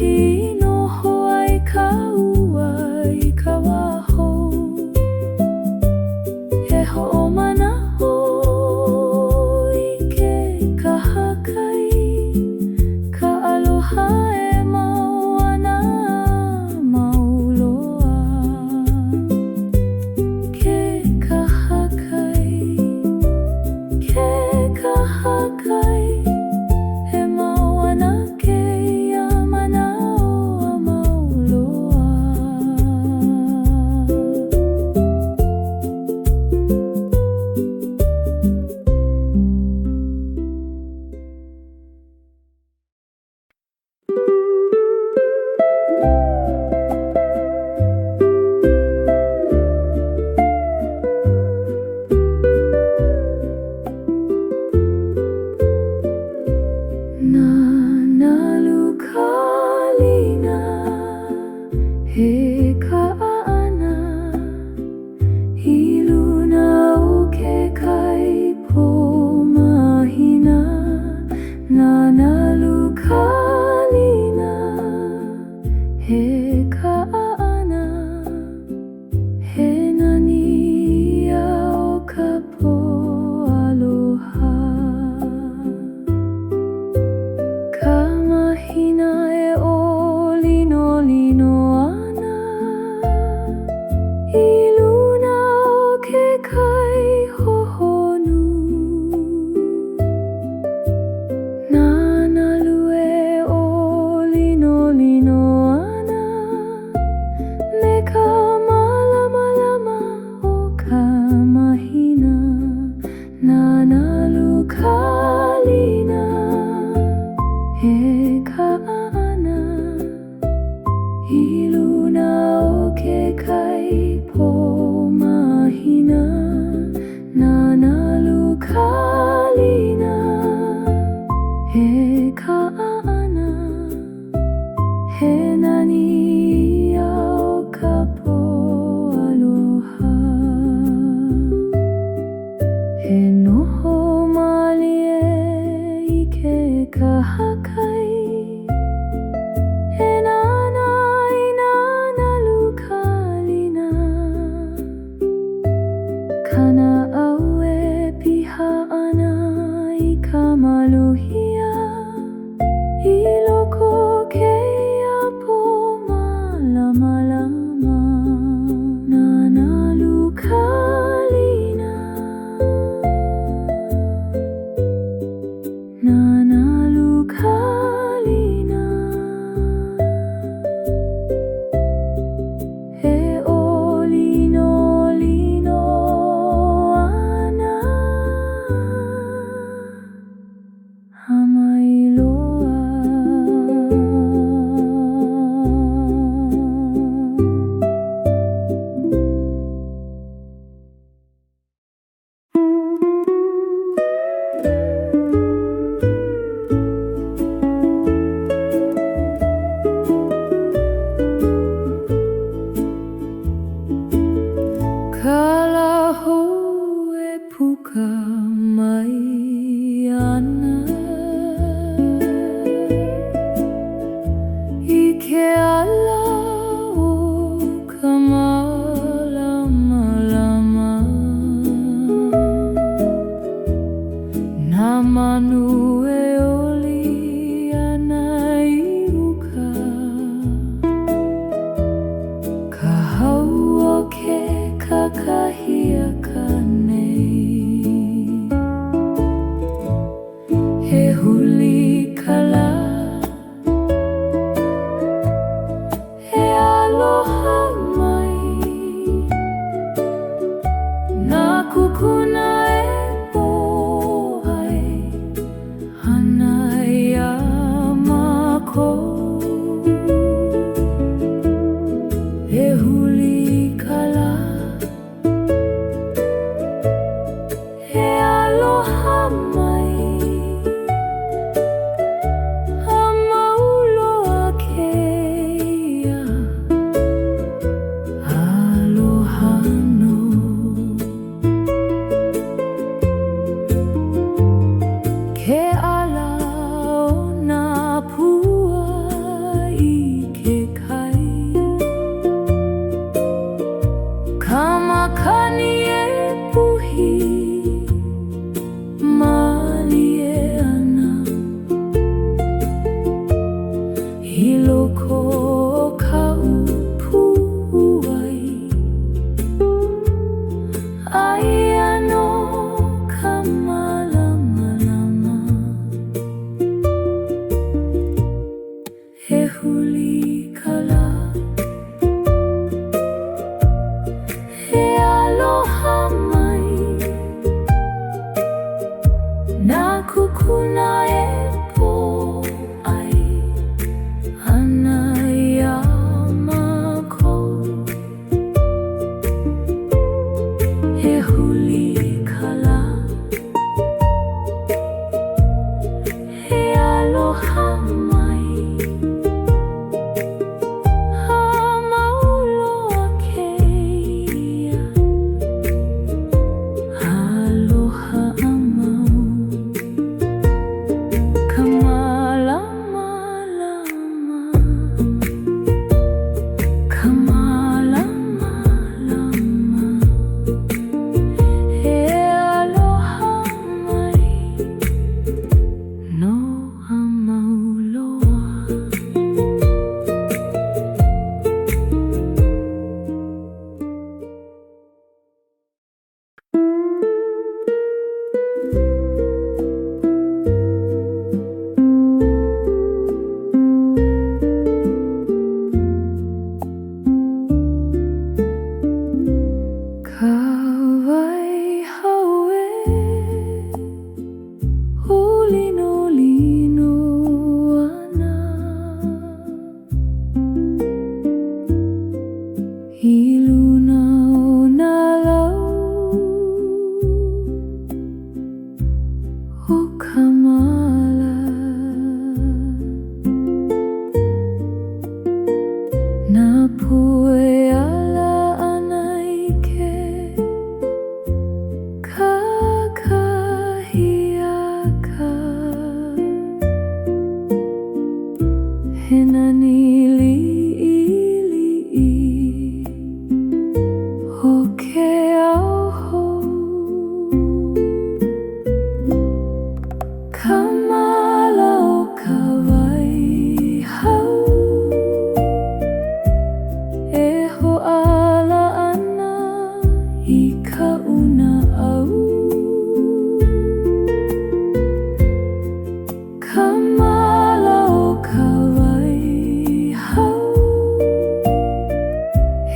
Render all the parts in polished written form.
kahi i noho ai ka ua i ka wā hou. E hoʻomanaʻo i ke kahakai, ka aloha e mau ana a mau loa. Ke kahakai, ke kahakai, e mau ana kēia manaʻo a mau loa. Nā nalu kalina e kaʻa ana i luna o ke kai pō mahina. Nā nalu kalina e kaʻa ana, he nani ia o ka pō aloha. Ka mahina e ʻōlinolino ana i luna o ke kai hohonu. Nā nalu e ʻōlinolino ana me ka mālamalama o ka mahina. Nā nalu kalina e kaʻa ana i luna o ke kai pō mahina. Nā nalu kalina e kaʻa ana, he nani ia o ka pō aloha. E noho mālie i ke kahakai, e nānā i nā nalu kalina. Ka naʻau e piha ana i ka maluhia i loko o kēia pō. I loko o kaʻu puʻuwai. Aia nō ka mālamalama. E huli ka lā. E aloha mai. Nā kukuna e pōʻai ana iā mākou. E huli ka lā. E aloha mai. A mau loa kēia aloha a mau. Ka mālamalama. Ka mālamalama. E aloha mai nō a mau loa. Ka wai hau e ʻōlinolino ana i luna o nā lau o ka māla. Nā pua e ala ana i ke kakahiaka. He nani liʻiliʻi o ke ao hou. Ka māla o ka wai hau e hoʻāla ana i kaʻu naʻau. Ka māla o ka wai hau,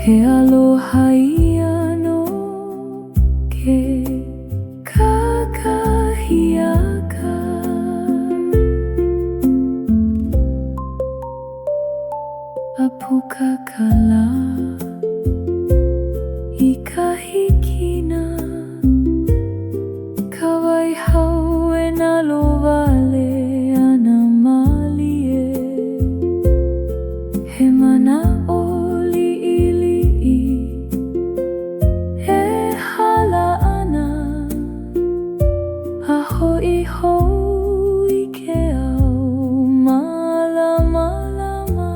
he aloha ia no ke kakahiaka. A puka ka lā i ka hikina, ka wai hau e nalowale ana mālie. He manaʻo liʻiliʻi e hala ana, a hoʻi hou i ke ao mālamalama.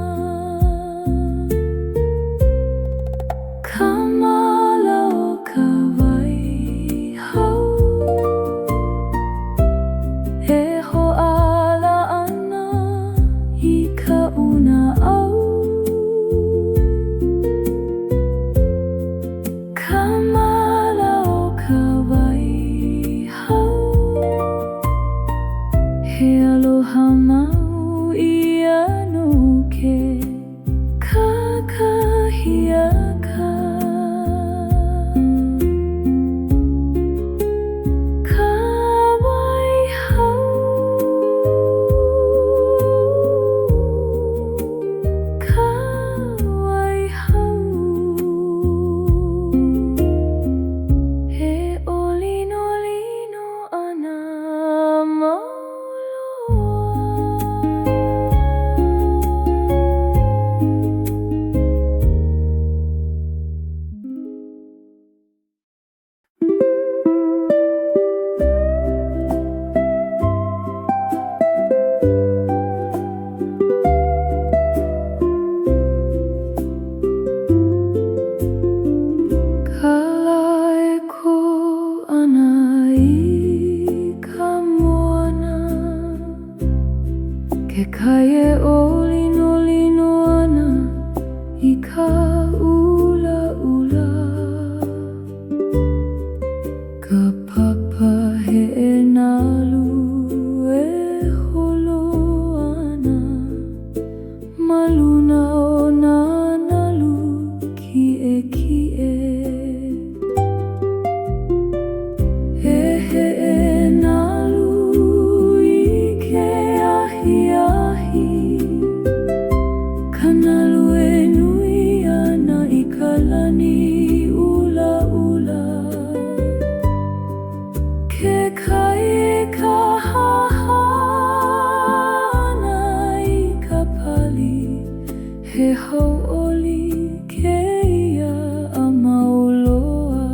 He hauʻoli kēia a mau loa.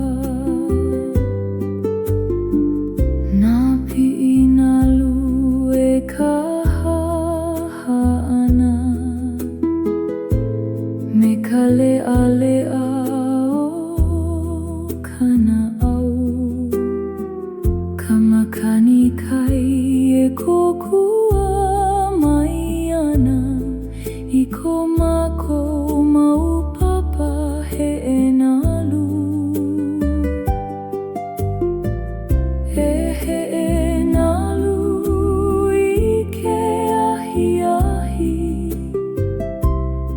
Nā piʻinalu e kāhāhā ana me ka leʻaleʻa o ka naʻau. Ka makani kai e kōkua mai ana i ko mākou mau papa heʻenalu. E heʻenalu i ke ahiahi,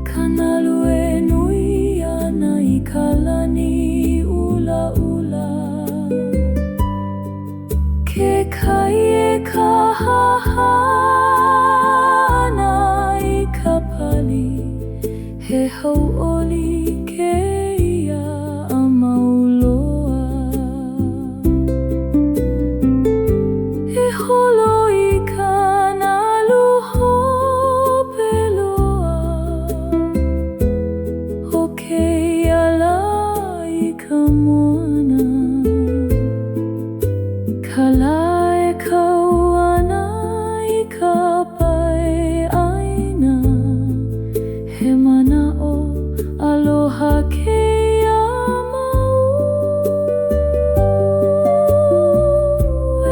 ka nalu e nui ana i ka lani ʻulaʻula. Ke kai e kāhāhā ana i ka pali, he hauʻoli kēia a mau loa. E holo i ka nalu hope loa o kēia lā i ka moana. Ka lā e kau ana i ka pae ʻāina, he manaʻo aloha kēia mau.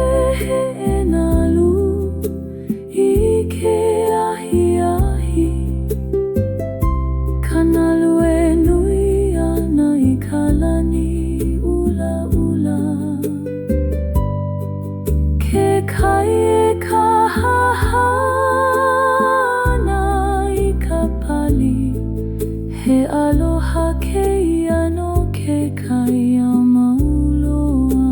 E heʻenalu i ke ahiahi, ka nalu e nui ana i ka lani ʻulaʻula. Ke kai e kāhāhā ana i ka pali, he aloha kēia no ke kai a mau loa.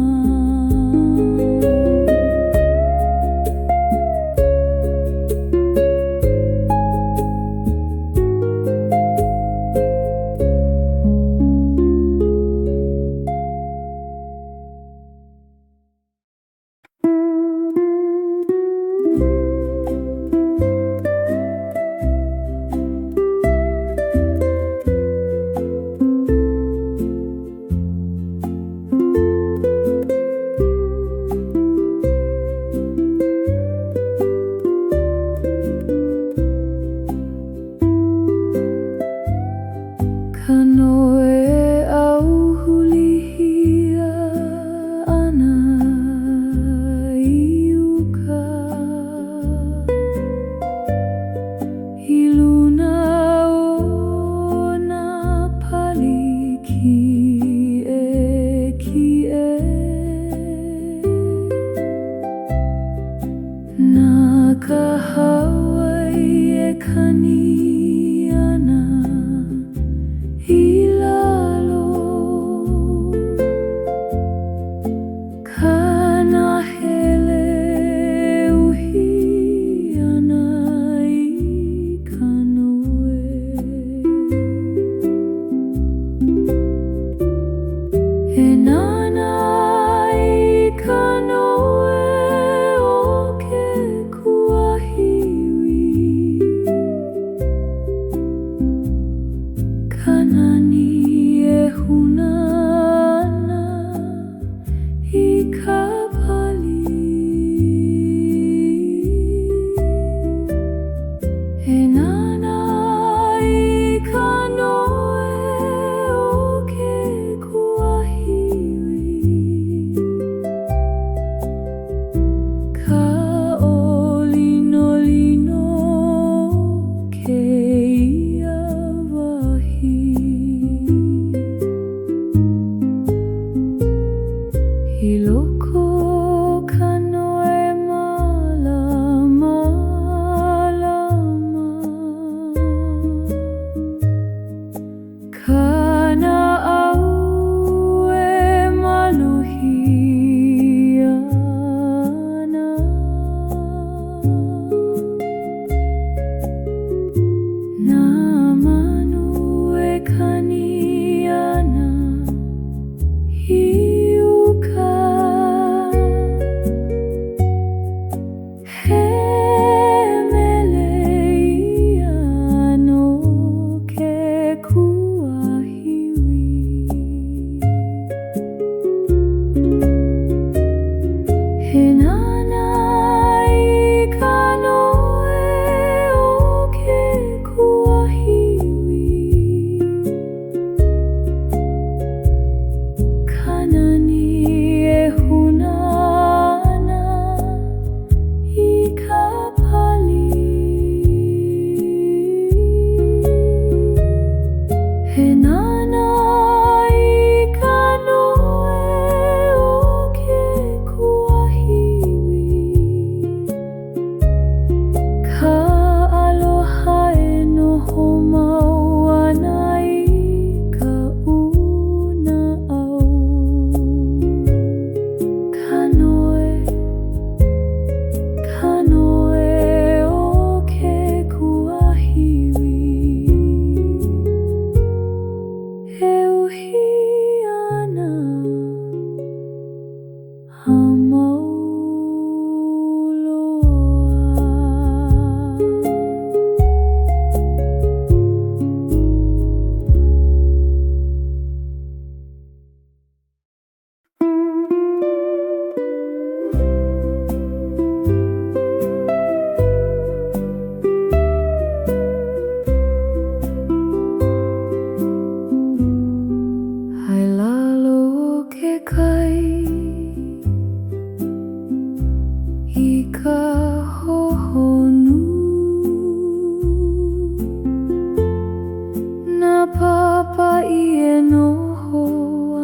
Papaʻi e noho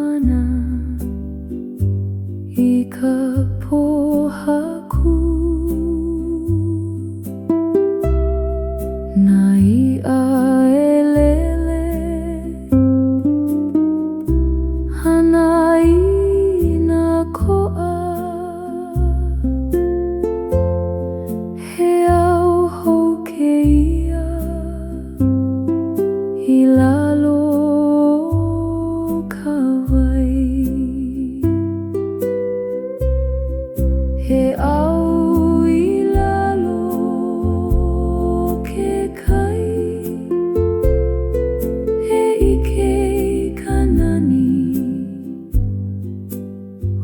ana i ka pōhaku. Nā iʻa e lele ana i nā koʻa. He au hou kēia i lalo o ka wai. He au i lalo o ke kai e ʻike i ka nani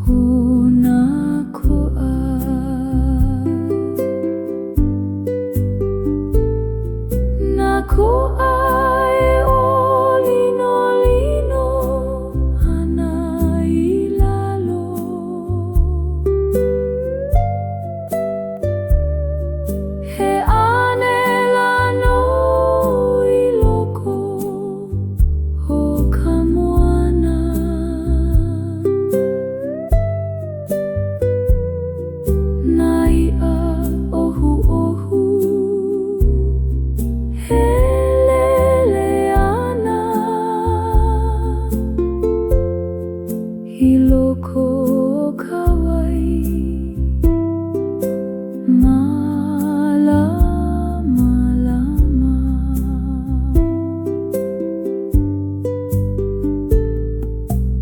o nā koʻa. Nā koʻa e ʻōlinolino ana i lalo. He ʻānela nō i loko o ka moana. Nā iʻa ʻohuʻohu e lele ana i loko o ka wai mālamalama.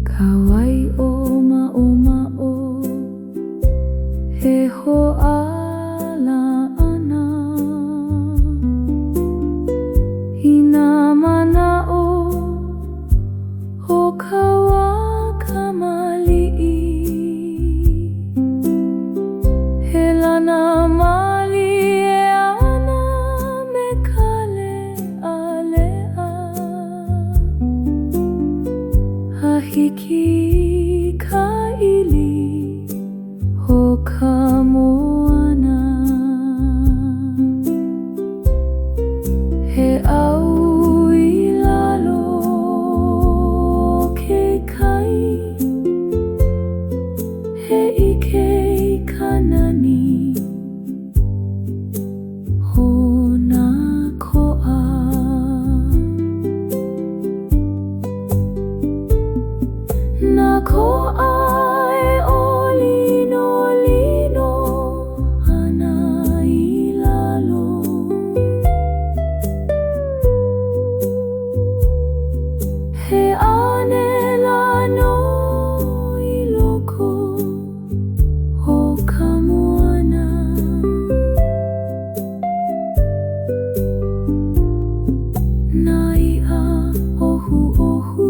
Ka wai ʻōmaʻomaʻo e hoʻāla ana i nā manaʻo o ka wā kamaliʻi. E lana mālie ana me ka leʻaleʻa a hiki i ka ʻili o ka moana. He au i lalo o ke kai e ʻike i ka nani o nā koʻa. Nā koʻa e ʻōlinolino ana i lalo. He ʻānela nō i loko o ka moana. Nā iʻa ʻohuʻohu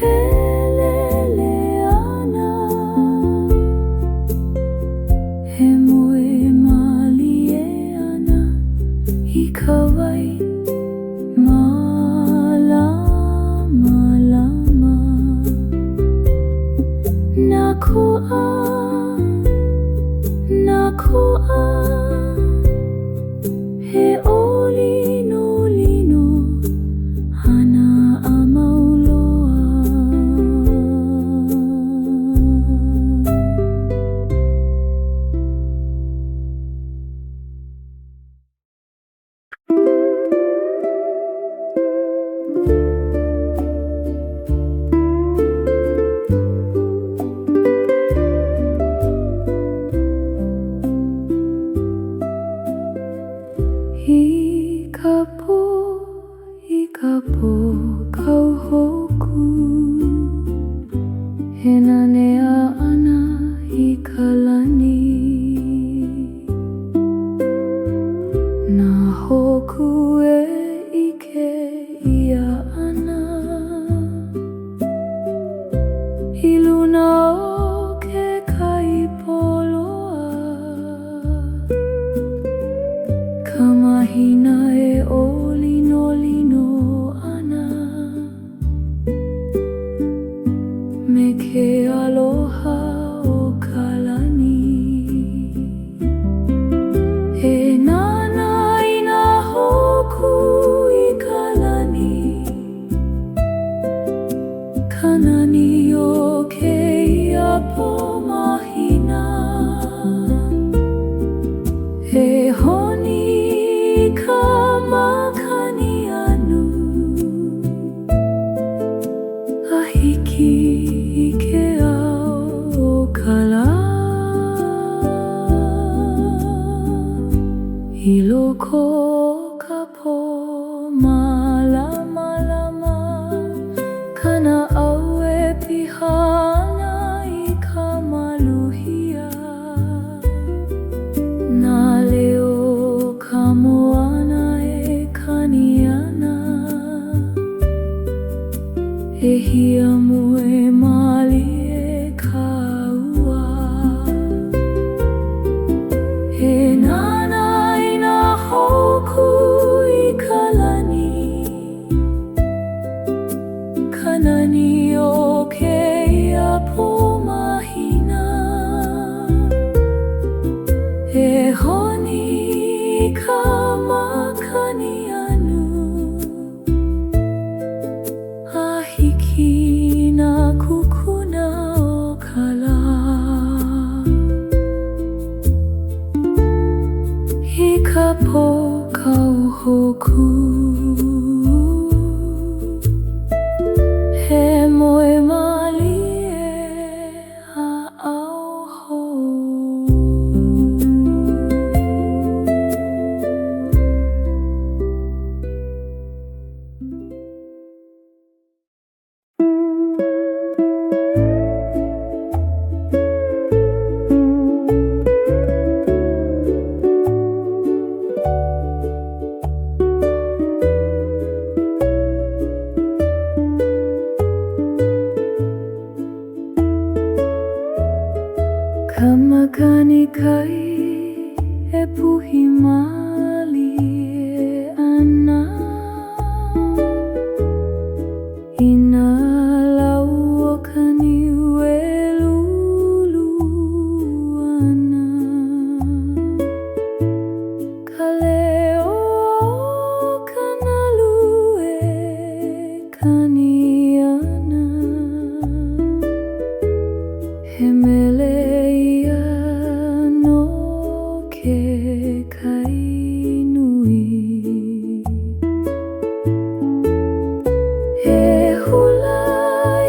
e lele ana e moe mālie ana i ka wai mālamalama. Nā koʻa, nā koʻa e ʻōlinolino ana a mau loa. I ka pō, i ka pō kau hōkū, e nanea ana i ka lani. Nā hōkū e ʻike ʻia ana i luna o ke kai poloa. Ka mahina e ʻōlinolino ana me ke aloha o ka lani. E nānā i nā hōkū i ka loko o ka pō mālamalama, Ka naʻau e piha ana i ka maluhia. Nā leo o ka moana e kani ana, E hiamoe mālie ka ua. E nānā i nā hōkū i ka lani, Ka nani o kēia pō mahina. E honi i ka makani anu, A hiki i nā kukuna o ka lā. I ka pō kau hōkū, He moe mālie a ao hou. Ka makani kai e puhi mālie ana, I nā lau o ka niu e lūlū ana. Ka leo o ka nalu e kani ana, He mele ia no ke kai nui. E hula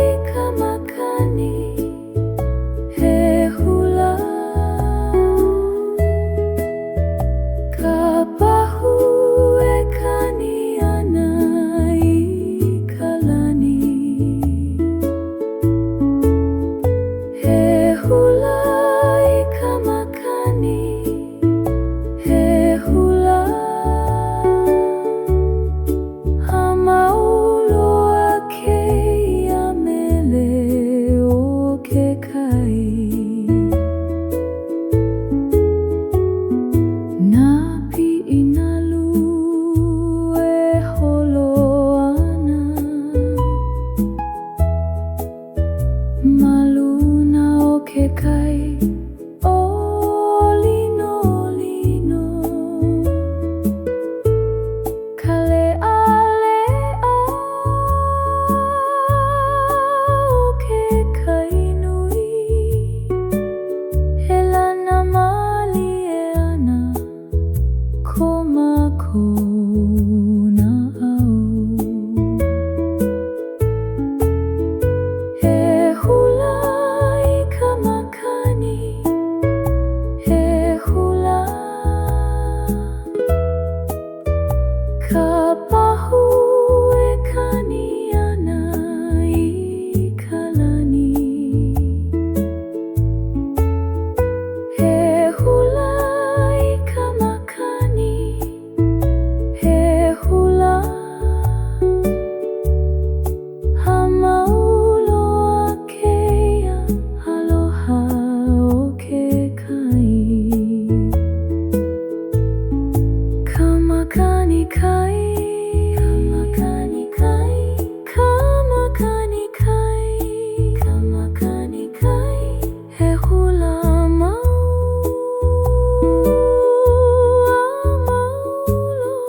i ka makani, e hula, Ka pahu e kani ana i ka lani. E hula i ka makani, e hula, A mau loa kēia mele o ke kai. Nā piʻinalu e holo ana ma luna o ke kai ʻōlinolino. Ka leʻaleʻa o ke kai nui, E lana mālie ana ko mākou naʻau. E hula i ka makani, e hula, Ka pahu e kani ana i ka lani. E hula i ka makani, e hula, A mau loa kēia aloha o ke kai. Ka makani kai, ka makani kai, ka makani kai, ka makani kai, E hula mau a mau loa.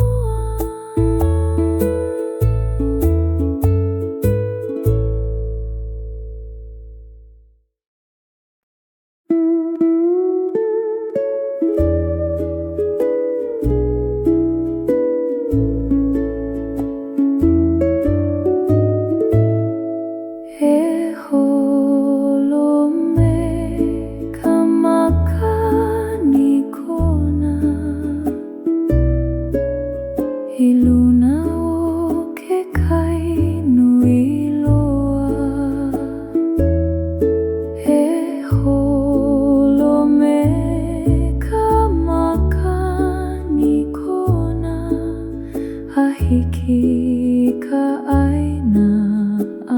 I luna o ke kai nui loa. E holo me ka makani Kona a hiki i ka ʻāina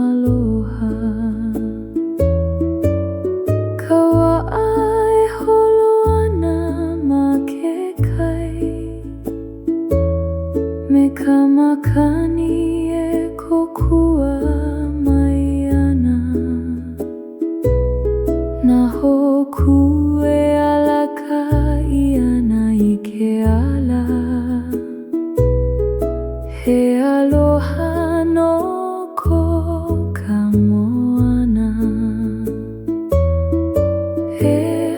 aloha. Ka waʻa e holo ana ma ke kai. Me ka makani e kōkua mai ana. Nā hōkū e alakaʻi ana i ke ala. He aloha nō ko ka moana. E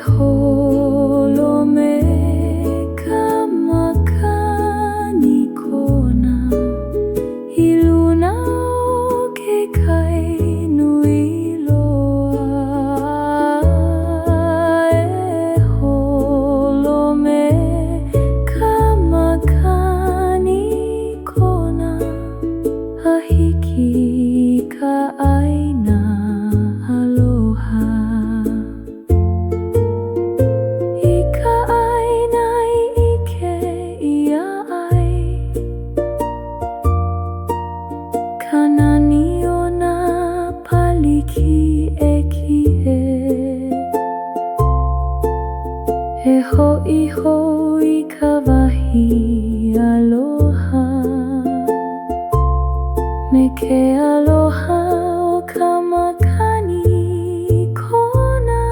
holo me ka makani Kona i luna o ke kai nui loa. E holo me ka makani Kona a hiki i ka ʻāina aloha. I ka ʻāina i ʻike ʻia ai ka nani o nā pali kiʻekiʻe. E hoʻi hou i ka wahi aloha me ke aloha o ka makani Kona.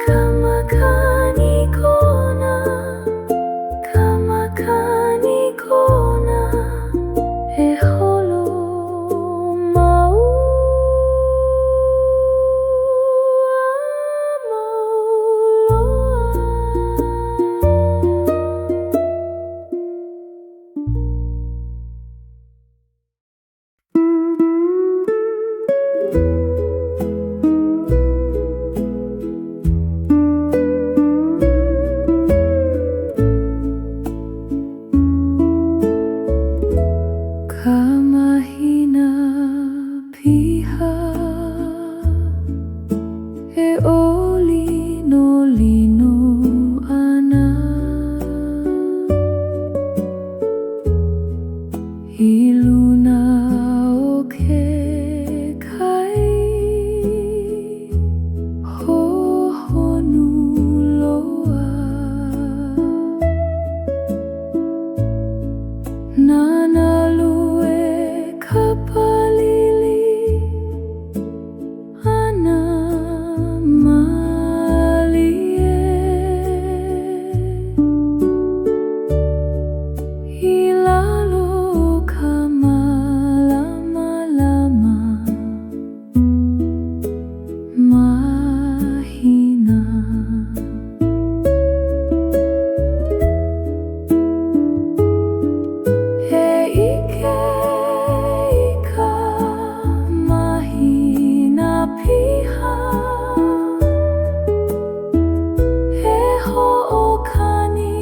Ka makani Kona, ka makani Kona, e holo mau a mau loa. Ka mahina piha e ʻōlinolino ana. I luna o ke kai hohonu loa. Nā nalu e kapalili ana mālie. I lalo o ka mālamalama mahina. E ʻike i ka mahina piha, e hoʻokani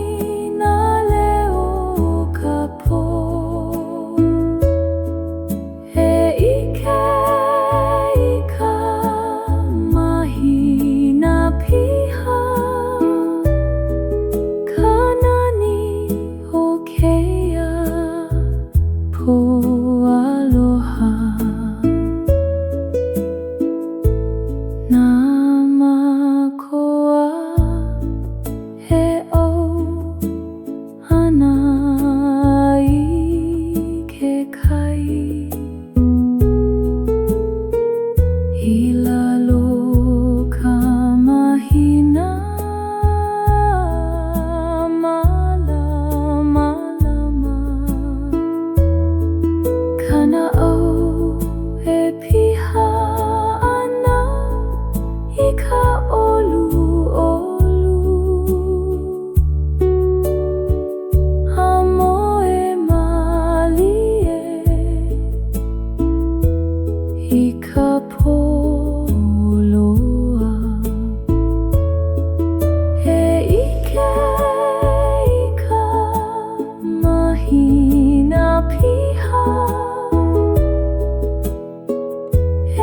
nā leo o ka pō. E ʻike i ka mahina piha, ka nani o kēia pō aloha. Nā mākoa e ʻau ana i ke kai. I lalo o ka mahina mālamalama.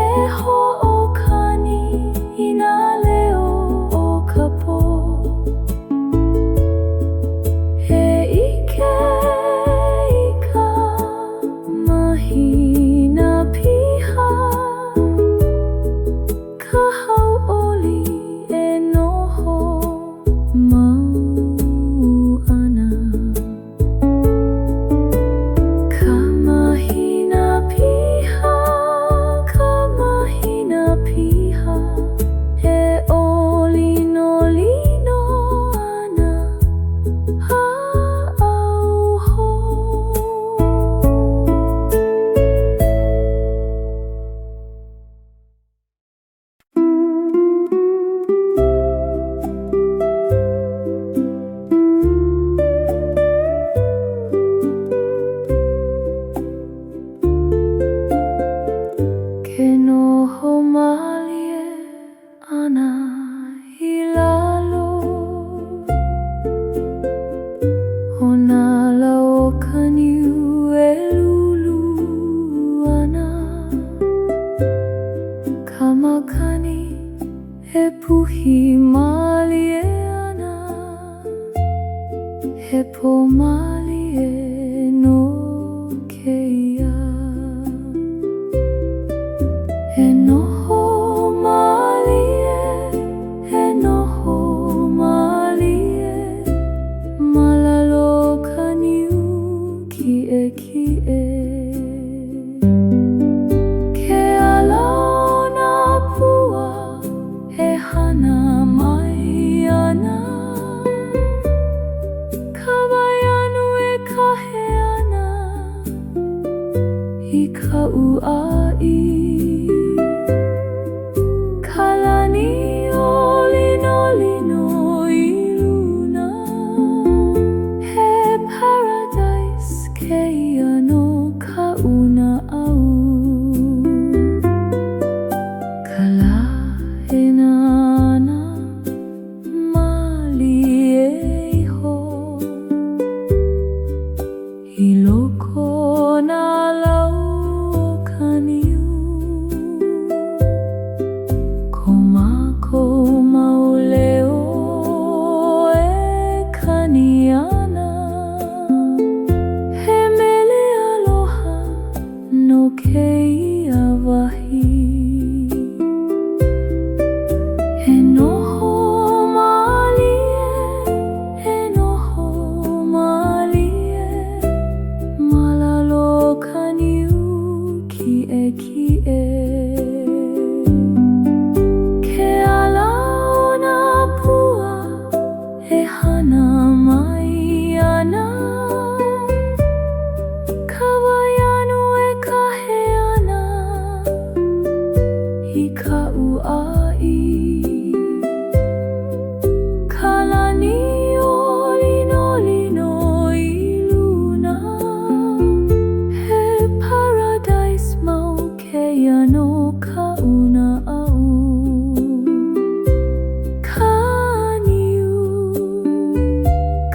E hoʻokani i nā leo o ka pō. E ʻike i ka mahina piha, Ka hauʻoli e noho mau ana. Ka mahina piha, ka mahina piha, E ʻōlinolino ana a ao hou. Ke noho mālie ana i lalo O nā lau o ka niu e lūlū ana. Ka makani e puhi mālie ana. He pō mālie nō kēia. E noho mālie, e noho mālie, Ma lalo o ka niu kiʻekiʻe. Ke ʻala o nā pua e hana mai ana. Ka wai anu e kahe ana i kaʻu ʻāʻī. Ka lani ʻōlinolino i luna. He paradise kēia no kaʻu naʻau. Ka lā e nānā mālie iho I loko o nā lau o ka niu. Ko mākou mau leo e kani ana. He mele aloha no kēia wahi. E noho mālie, e noho mālie, Ma lalo o ka niu kiʻekiʻe. Ke ʻala o nā pua e hana mai ana. Ka wai anu e kahe ana i kaʻu ʻāʻī. Ka lani ʻōlinolino i luna. He paradise mau kēia no kaʻu naʻau. Ka niu,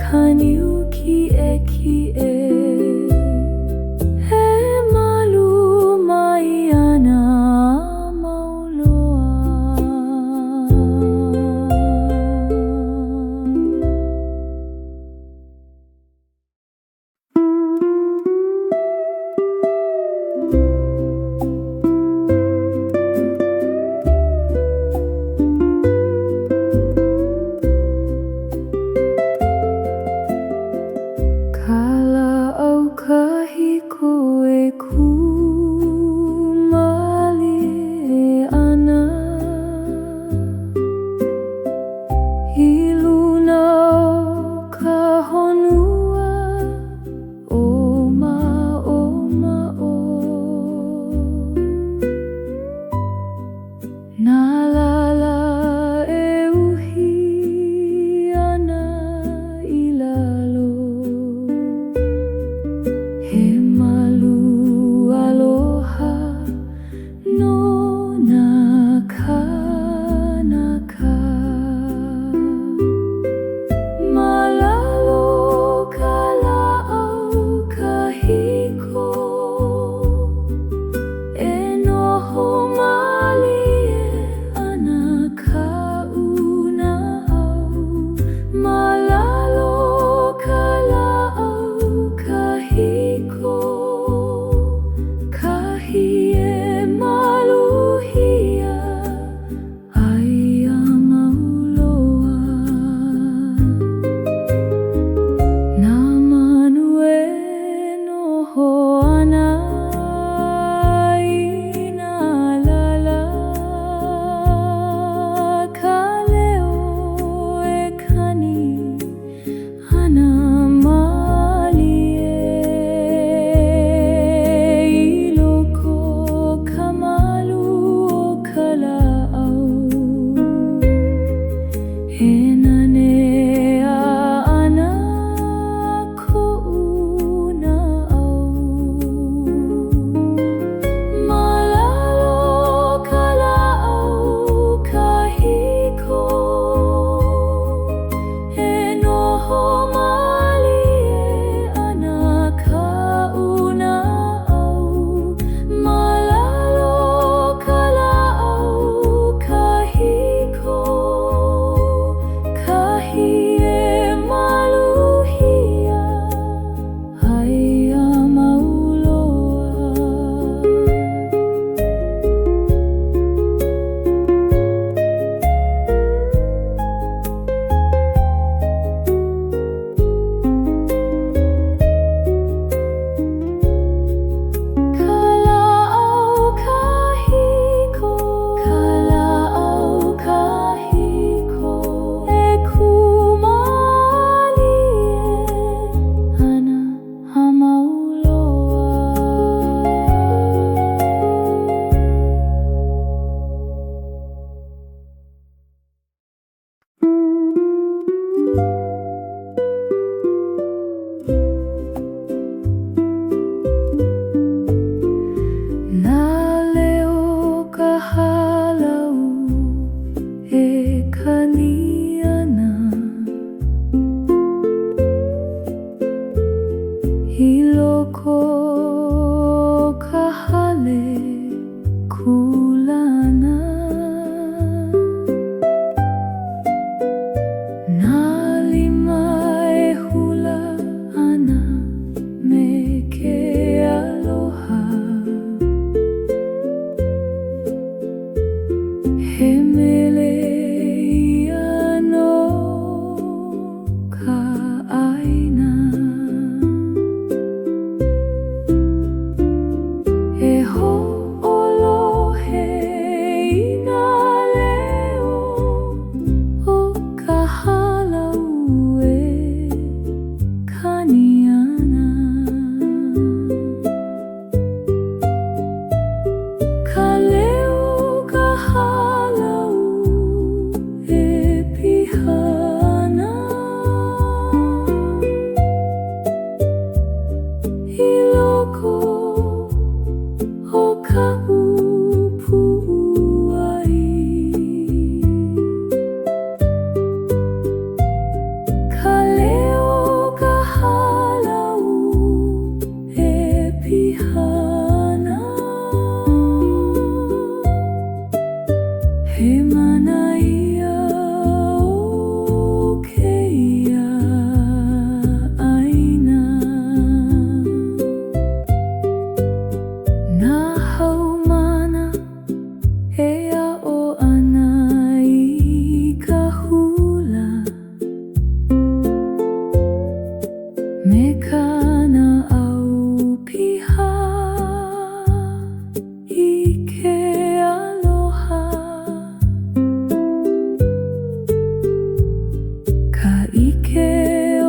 ka niu kiʻekiʻe. E malu mai ana a mau loa. Ka lāʻau kahiko e kū mālie ana I luna o ka honua ʻōmaʻomaʻo. Nā lālā e uhi ana i lalo. He malu. I loko o ka hale kūlana. Nā lima e hula ana me ke aloha. He mele ia no ka ʻāina. E hoʻolohe i nā leo o ka hālau e kani ana. Ka leo o ka hālau e piha ana. I loko o kaʻu puʻuwai. Ka leo o ka hālau e piha ana. He mana ia o kēia ʻāina. Nā haumāna e aʻo ana i ka hula me ka naʻau piha i ke aloha. Ka ʻike o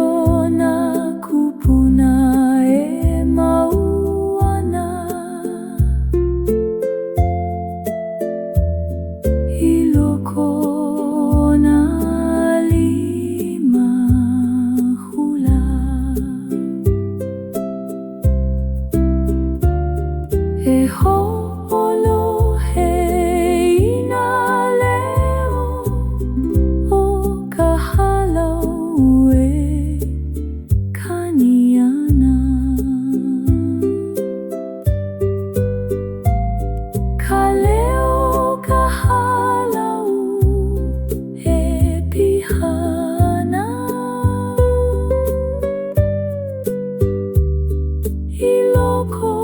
nā kūpuna e mau ana. I loko o nā lima hula. E hoʻolohe i nā leo o ka hālau e kani ana. Ka leo o ka hālau e piha ana. I loko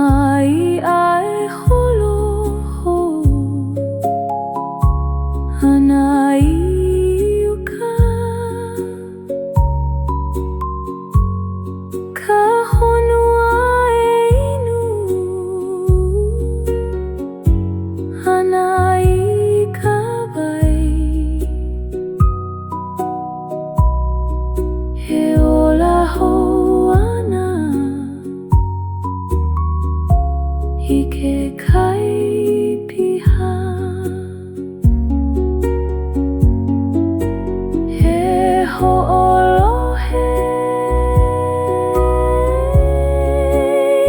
iʻa e holo hou ana i uka. Ka honua e inu ana i ka wai. E ola hou ana i ke kai piha. E hoʻolohe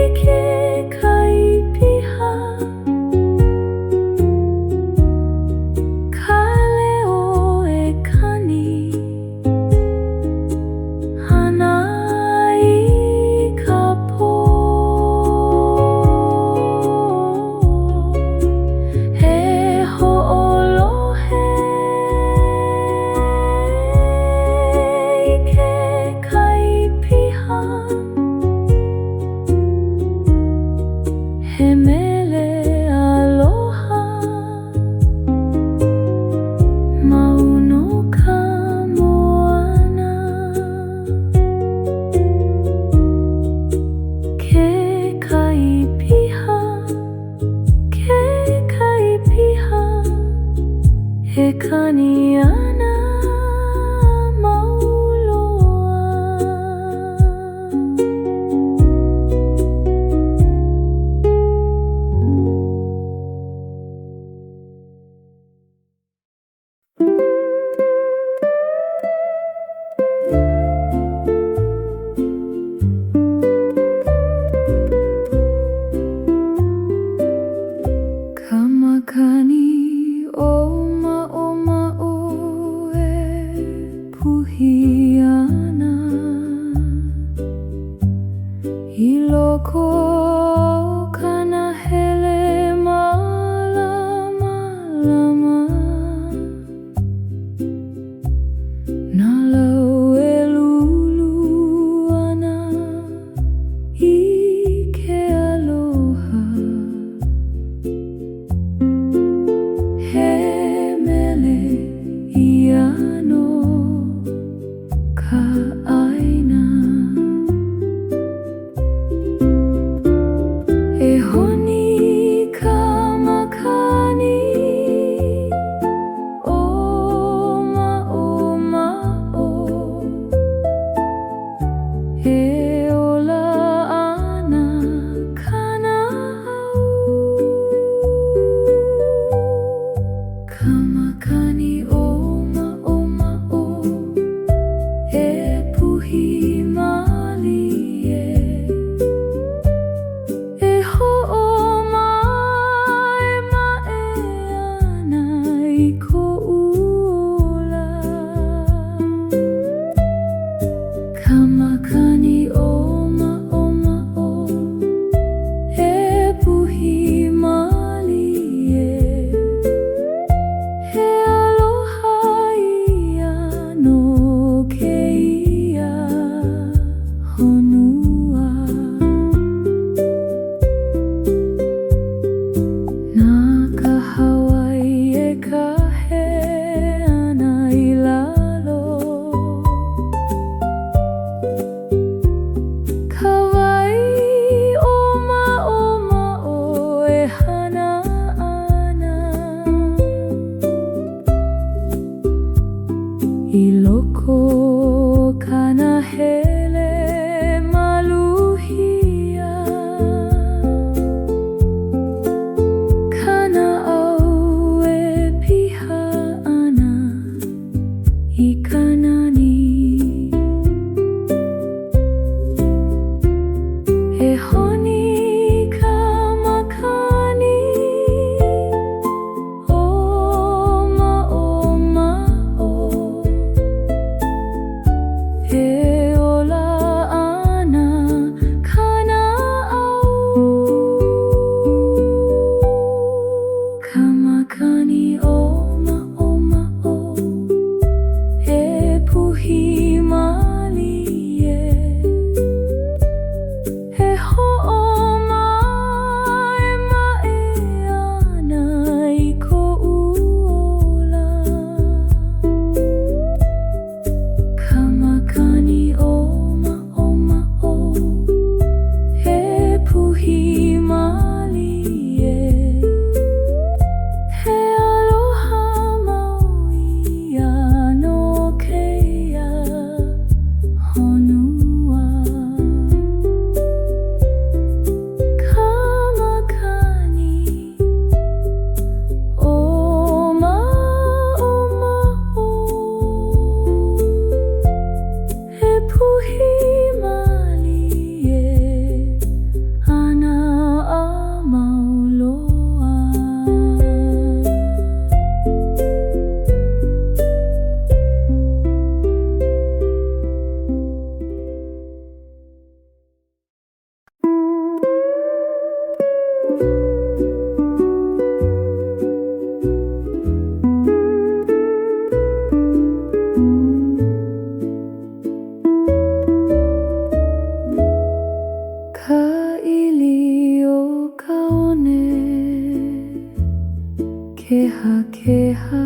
i ke kai piha, ka leo e kani ana i ka pō. E hoʻolohe i ke kai piha, he mele aloha mau nō ka moana. Ke kai piha, ke kai piha, e kani ana mau loa. Ka makani ʻōmaʻomaʻo e puhi ana i loko o ka nahele mālamalama. Nā lau e lulu ana i ke aloha. He mele ia no ka ʻāina. E honi ka makani ʻōmaʻomaʻo, e ola ana ka naʻau. Ka makani ʻōmaʻomaʻo e puhi mālie, e hoʻomaʻemaʻe ana i koʻu ola. Ka makani ʻōmaʻomaʻo e puhi mālie, he aloha ia no kēia honua. Na ka hāwai e kahe ana i lalo, ka wai ʻōmaʻomaʻo e Kehakeha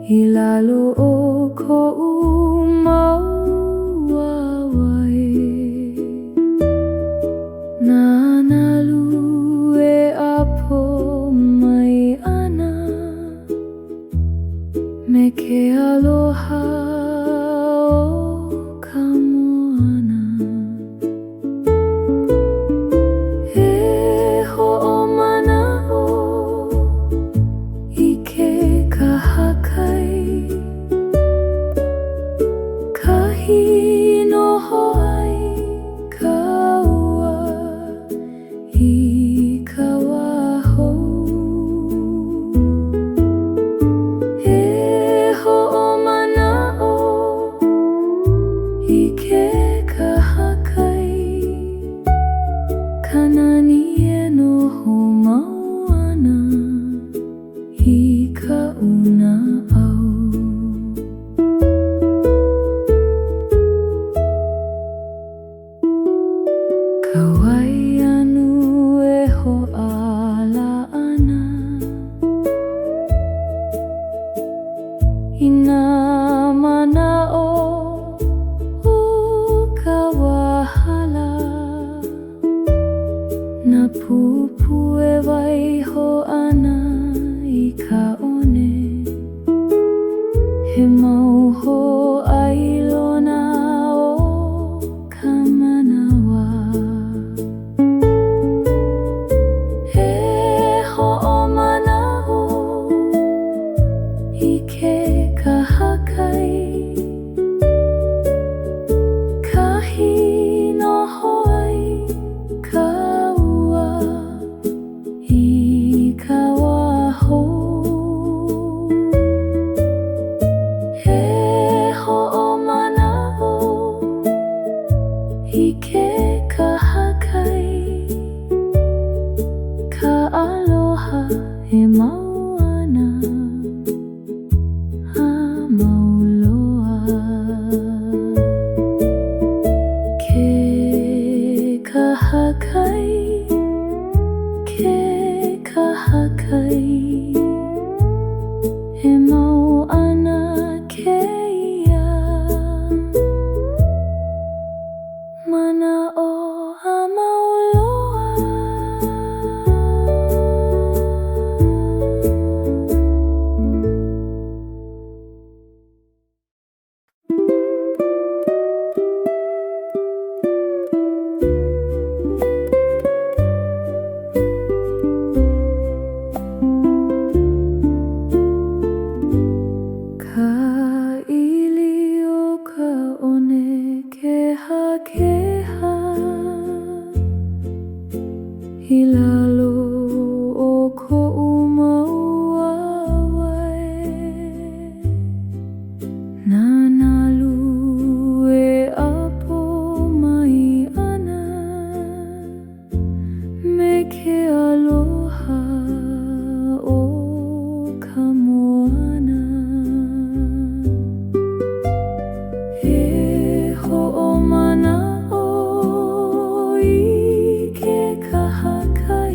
I lalo o koʻu mau wāwae. Nā nalu e ʻapo mai ana Me ke aloha o ka moana. E hoʻomanaʻo i ke kahakai, Kahi i noho ai ka ua i ka wā hou. E hoʻomanaʻo i ke kahakai, Ka nani e noho mau ana i kaʻu naʻau. Ka wai anu e hoʻāla ana I nā manaʻo o ka wā hala. Nā pūpū e waiho ana i ka one, He mau hōʻailona o ka manawa. E hoʻomanaʻo i ke kahakai, Kahi i noho ai ka ua i ka wā hou. E hoʻomanaʻo i ke kahakai, Ka aloha e mau ana a mau loa. Ke kahakai, ke kahakai, E mau ana kēia manaʻo a mau loa. Ka ʻili o ka one kehakeha I lalo o koʻu mau wāwae. Nā nalu e ʻapo mai ana Me ke aloha o ka moana. E hoʻomanaʻo i ke kahakai.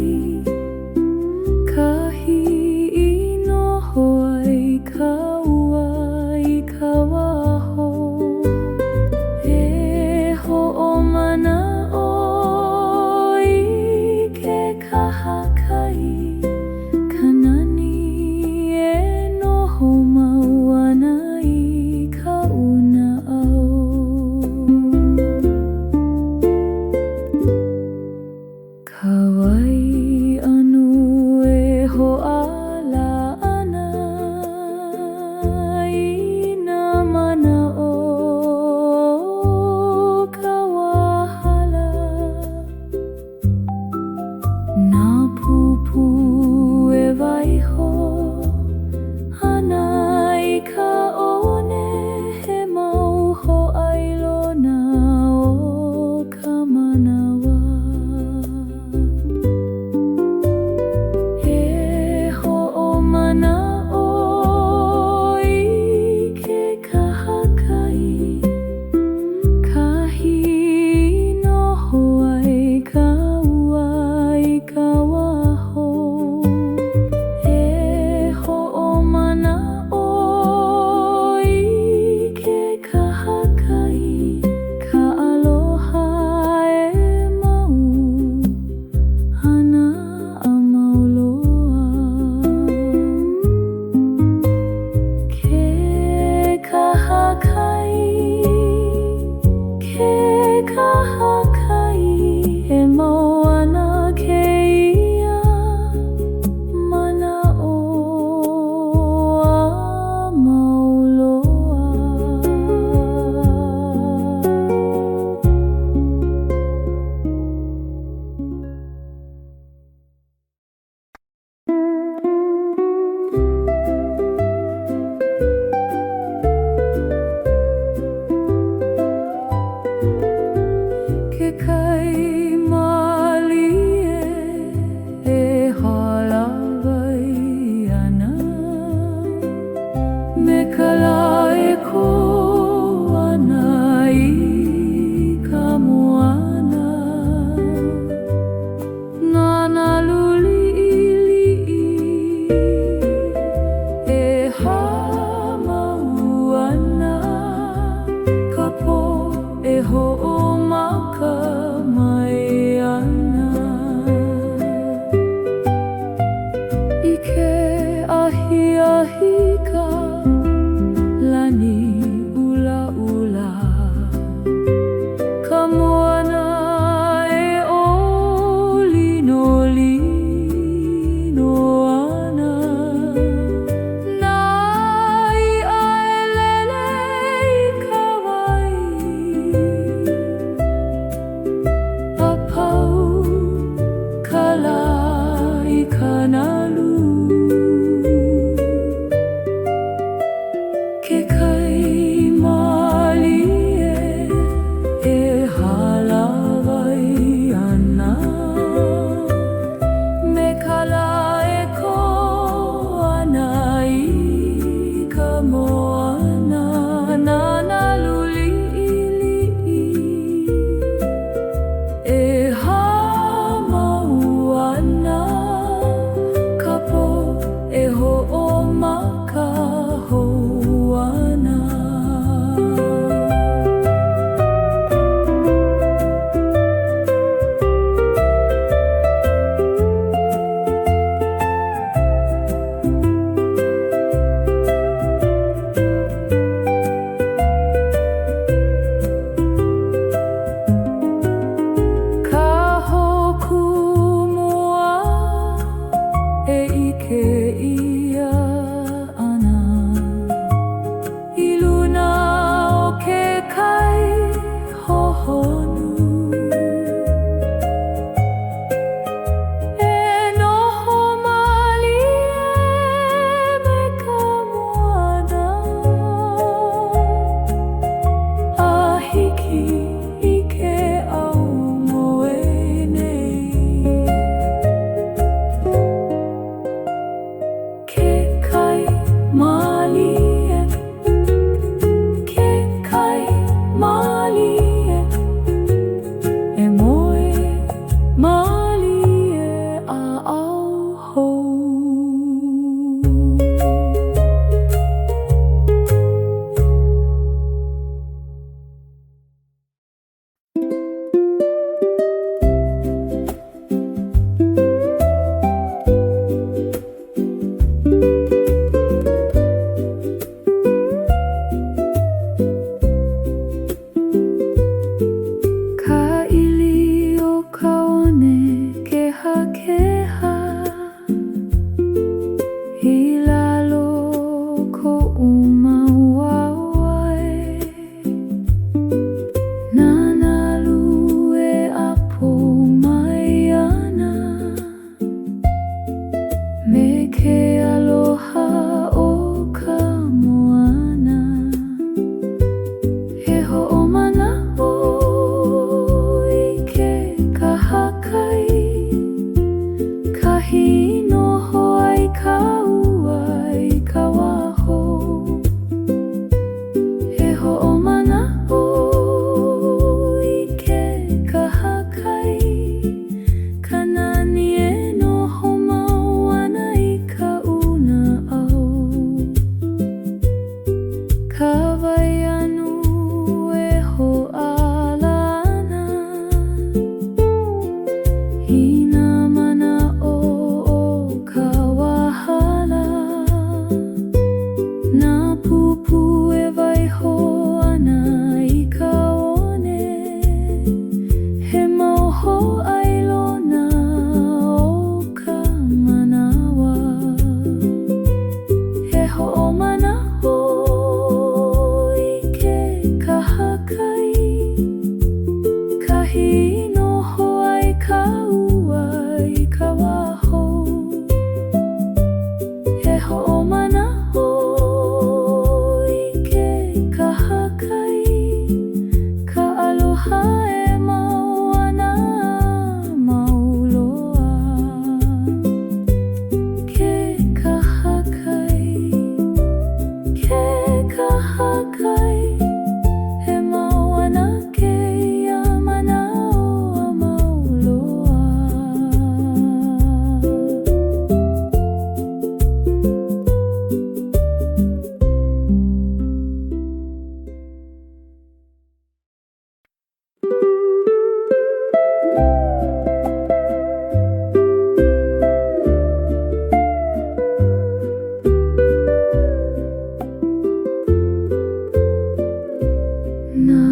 Nā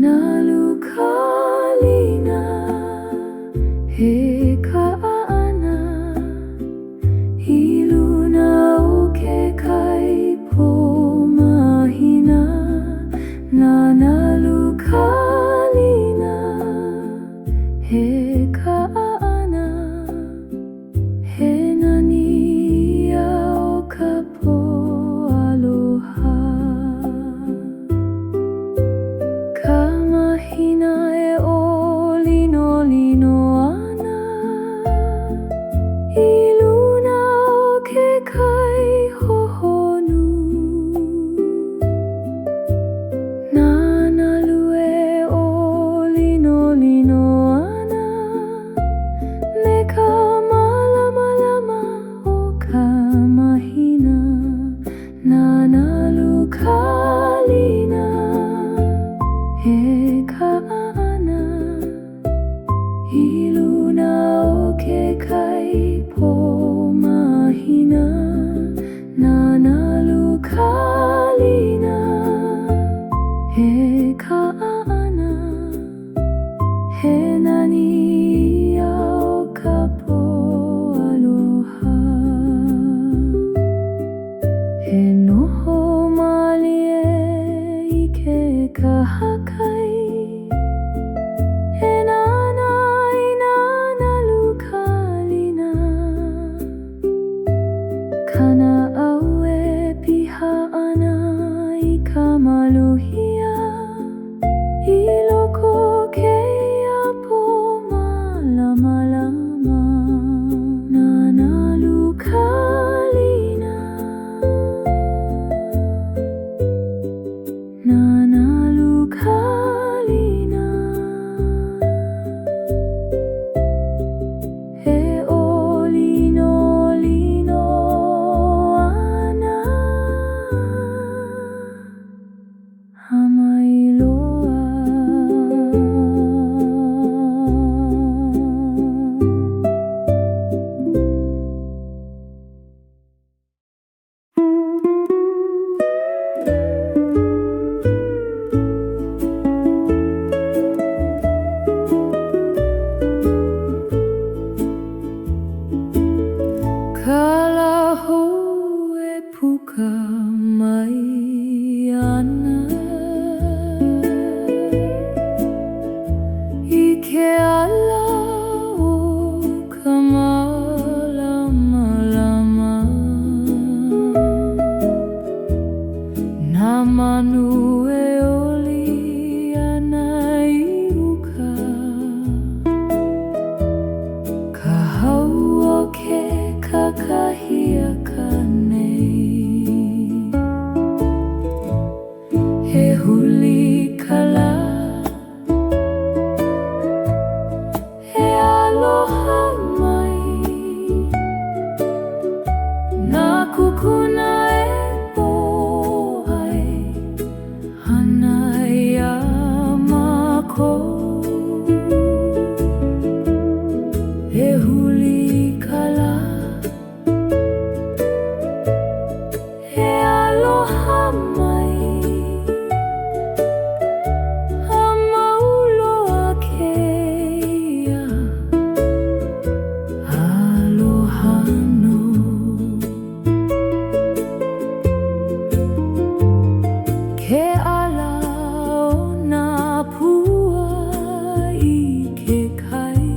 nalu kalina e kaʻa ana i luna o ke kai pō mahina. Nā nalu kalina e kaʻa ana. He nani ia o ka pō aloha. Ka mahina e ʻōlinolino ana i luna o ke kai hohonu. Nā nalu e ʻōlinolino ana me ka mālamalama o ka mahina. Nā nalu kalina e kaʻa ana i luna o ke kai pō mahina. Nā nalu kalina e kaʻa ana. He nani ia o ka pō aloha. E noho mālie i ke kahakai. E nānā i nā nalu kalina. Ka naʻau e piha ana i ka maluhia. I loko o kēia pō mālamalama. Nā nalu kalina. Nā nalu kalina. E ʻōlinolino ana a mai loa. Ka lā hou e puka mai ana i ke ala o ka mālamalama. Nā manu e oli ana i uka. Ka hau o ke kakahiaka nei. E huli ka lā, e aloha mai. Nā kukuna e pōhai ana iā mākou. E huli ka lā, e aloha mai. A mau loa kēia aloha nō. Ke ʻala o nā pua i ke kai.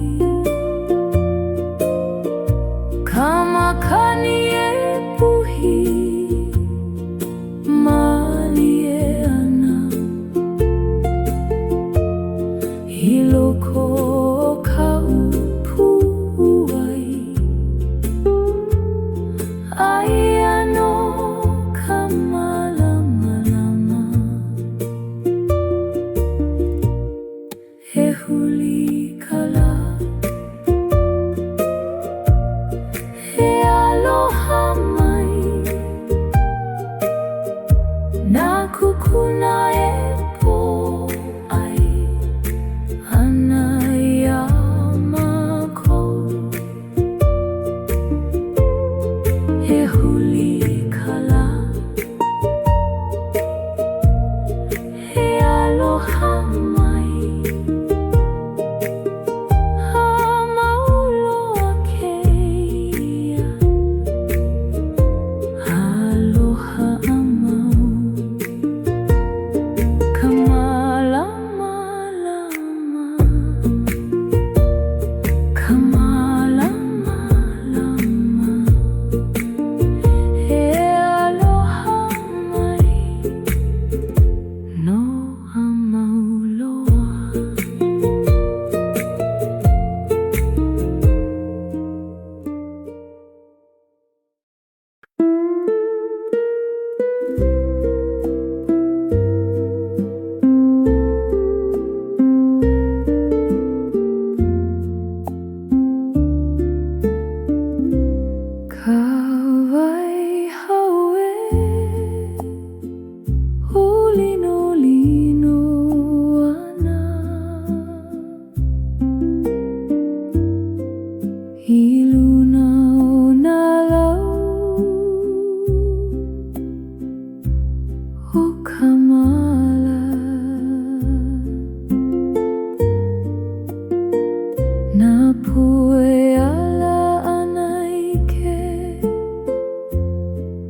Nā pua e ala ana i ke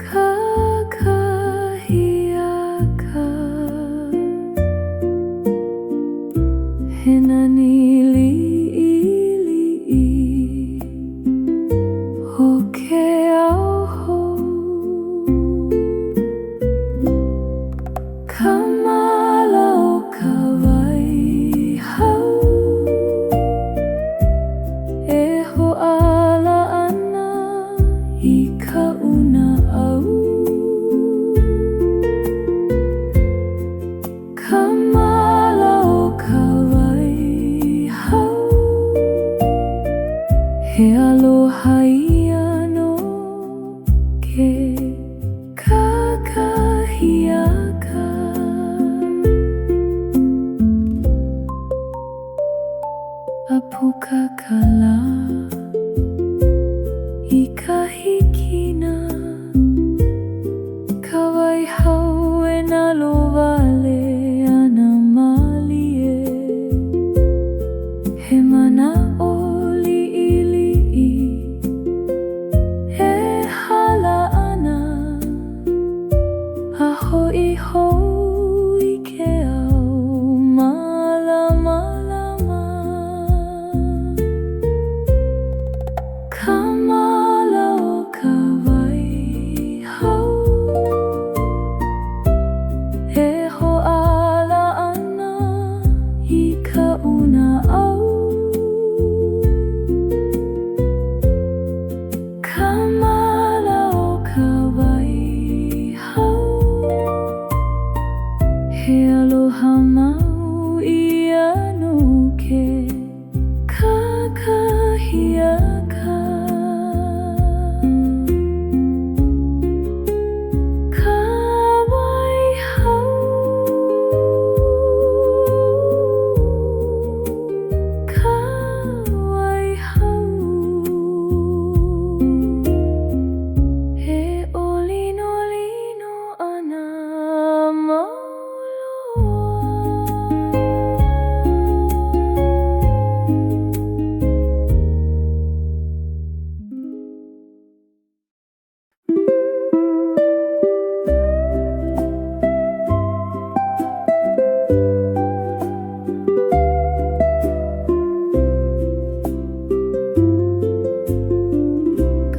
kakahiaka. He nani liʻiliʻi o ke ao hou. Ka mala o ka wai hau e hoʻāla ana i kaʻu naʻau. Ka mala o ka wai hau, he aloha ia no ke kakahiaka. A puka ka lā i ka hikina, ka wai hau e nalowale ana mālie. He manaʻo liʻiliʻi e hala ana, a hoʻi hou i ke ao mālamalama. Ka mala o ka wai hau e hoʻāla ana i kaʻu naʻau. Ka mala o ka wai hau, he aloha mau ia no ke kakahiaka. Ka wai hau, ka wai hau, e ʻōlinolino ana mau loa.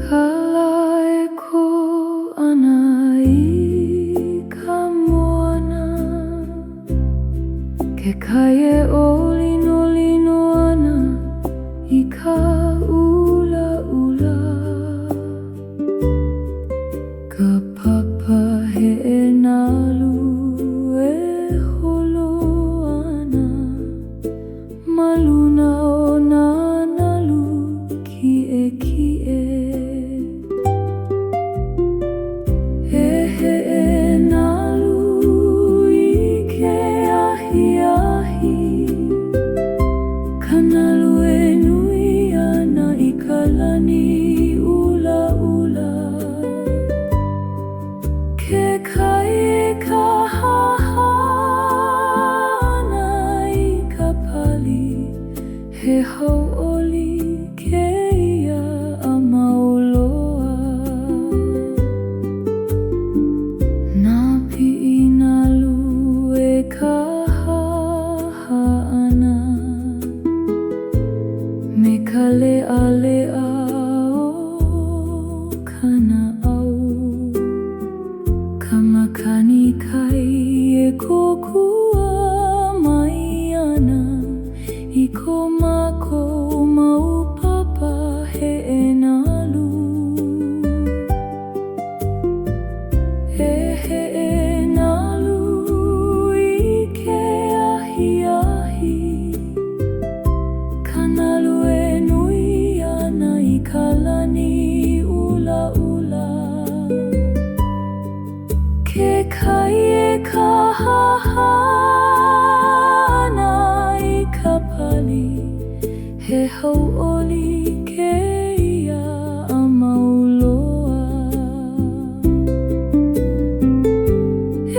Ka lā e kō ana i ka moana, ke kai e ʻōlinolino ana i ka ʻulaʻula. Ka papa heʻe nalu e holo ana ma luna o nā nalu kiʻekiʻe. E heʻe nalu i ke ahiahi, ka nalu e nui ana i ka lani ʻulaʻula. Ke kai e kāhāhā ana i ka pali, he hauʻoli kēia a mau loa. Nā piʻi nalu e kāhāhā ana me ka leʻaleʻa o ka naʻau. Ka makani kai e kōkua mai ana i ko mākou mau papa heʻe nalu. E heʻe nalu i ke ahiahi, ka nalu e nui ana i ka lani ʻulaʻula. Ke kai e kāhāhā ana i ka pali, he hauʻoli kēia a mau loa.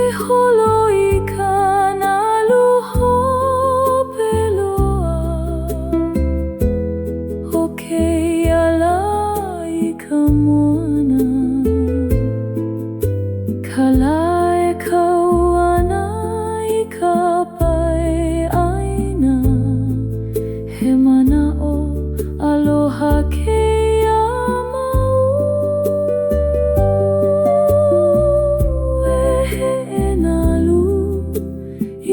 E holo i ka nalu hope loa. moana. Ka lā e kau ana i ka pae ʻāina. He manaʻo aloha kēia mau. E heʻe nalu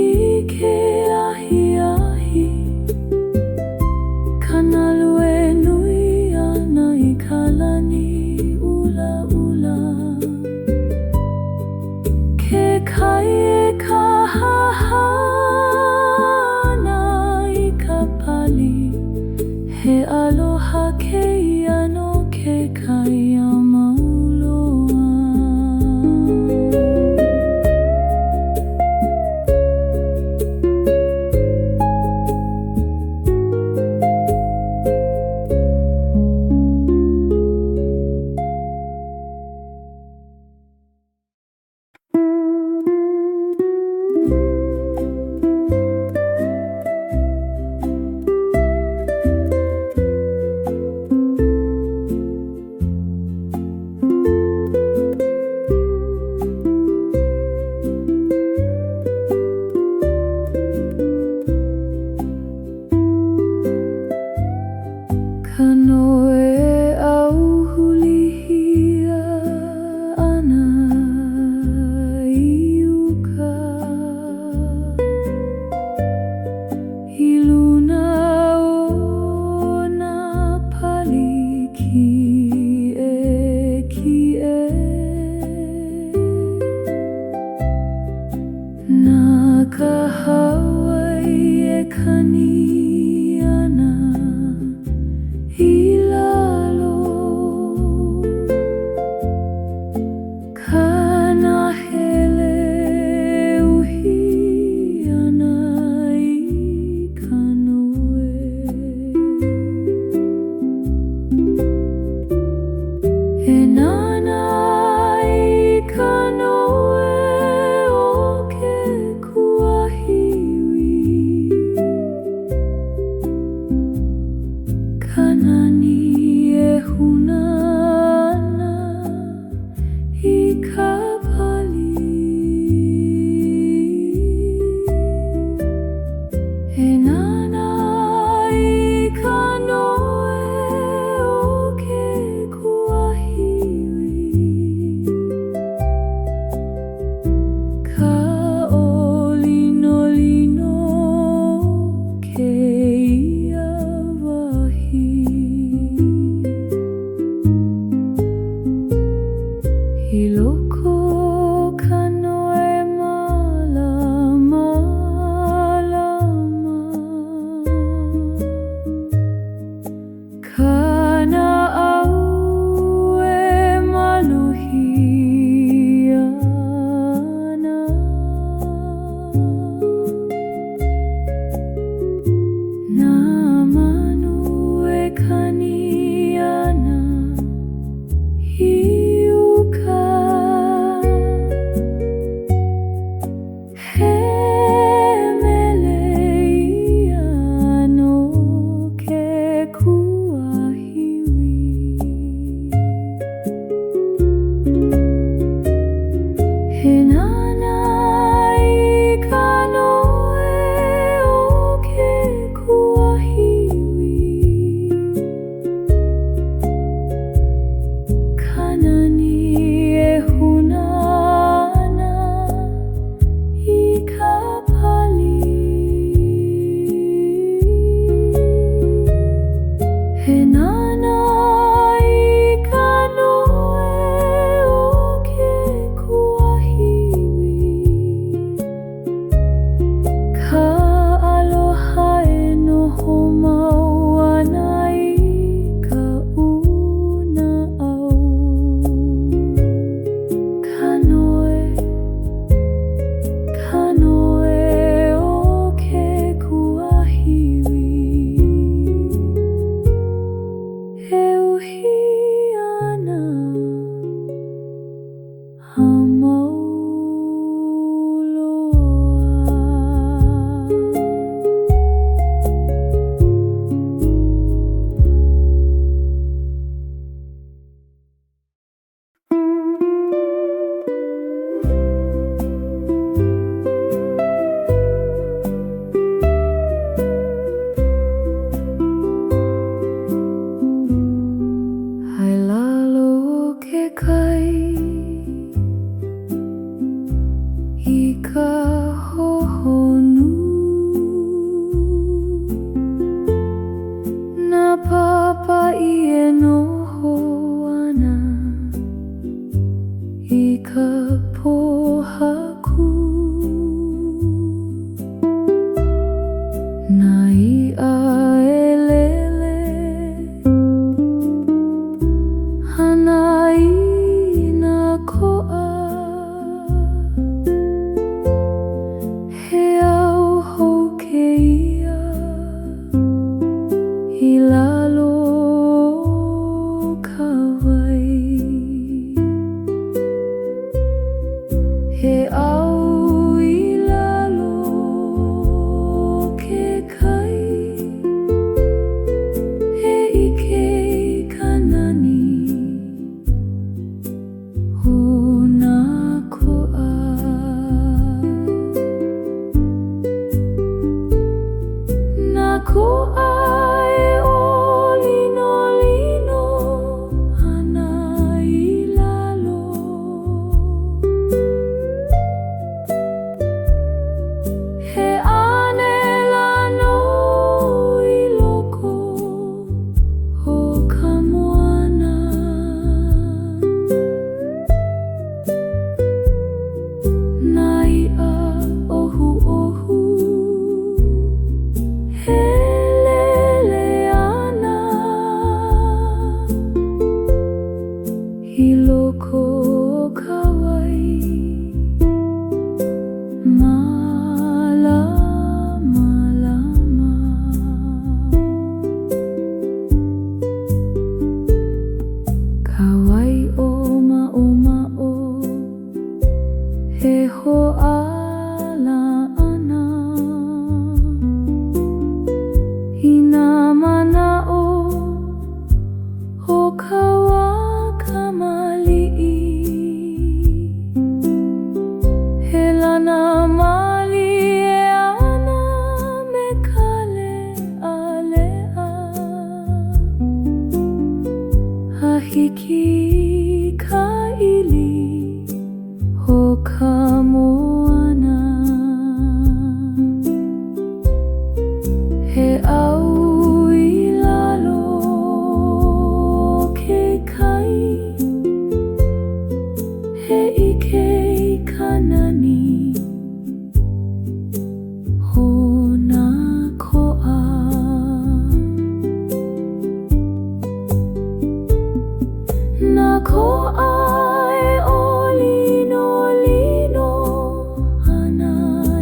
i ke ahiahi. Ka nalu e nui ana i ka lani ʻulaʻula. Ke kai e kāhāhā ana i ka pali. He aloha kēia no ke kai a mau loa. Ka noe ʻau hulihia ana i uka. I luna o nā pali kiʻekiʻe. Na kahawai e kani ana i lalo. Ka nahele e uhi ana i ka noe. E nānā i ka noe o ke kuahiwi. Ka nani e hūnā ana i ka pali. E nānā i ka noe o ke kuahiwi. Ka ʻōlinolino o kēia wahi. I loko o ka noe mālamalama. Ka naʻau e maluhia ana. Nā manu e kani ana i uka. He mele ia no ke kuahiwi. E nānā i ka noe o ke kuahiwi. Ka nani e hūnā ana i ka pali. E nānā i ka noe o ke kuahiwi. Ka aloha e noho mau ana i kaʻu naʻau. Ka noe, ka noe o ke kuahiwi. paʻi e noho ana i ka pōhaku. Nā iʻa e lele ana i nā koʻa. He au hou kēia i lalo o ka wai. He au i lalo o ke kai e ʻike i ka nani o nā koʻa. Nā koʻa e ʻōlinolino ana i lalo. He ʻānela nō i loko o ka moana. Nā iʻa ʻohuʻohu e lele ana i loko o ka wai mālamalama. Ka wai ʻōmaʻomaʻo e hoʻāla ana i nā manaʻo o ka wā kamaliʻi. E lana mālie ana me ka leʻaleʻa a hiki i ka ʻili o ka moana. He au i lalo o ke kai e ʻike i ka nani o nā koʻa. Nā koʻa e ʻōlinolino ana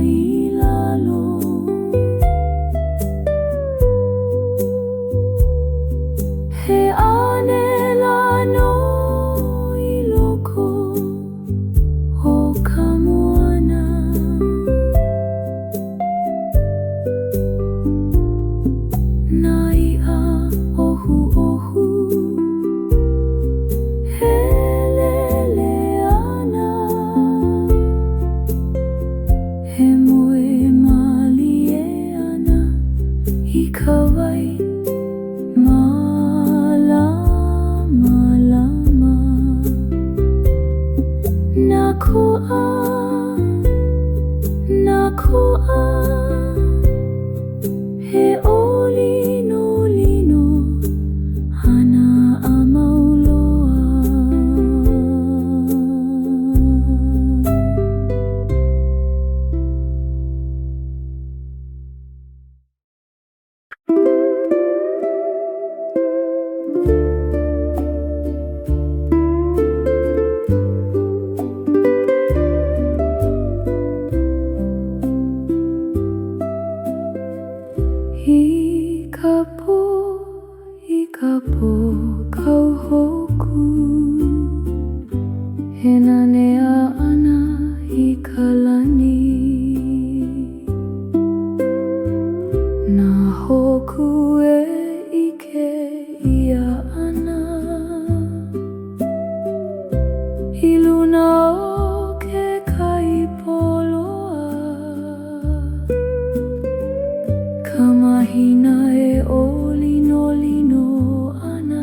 i lalo. He ʻānela nō i loko o ka moana. Nā iʻa ʻohuʻohu e lele ana e moe mālie ana i ka wai mālamalama. Nā koʻa, nā koʻa e ʻōlinolino ana a mau loa. I ka pō, i ka pō kau hōkū, e nanea ana i ka lani. Nā hōkū e ʻike ʻia ana i luna o ke kai poloa. Ka mahina e ʻōlinolino ana.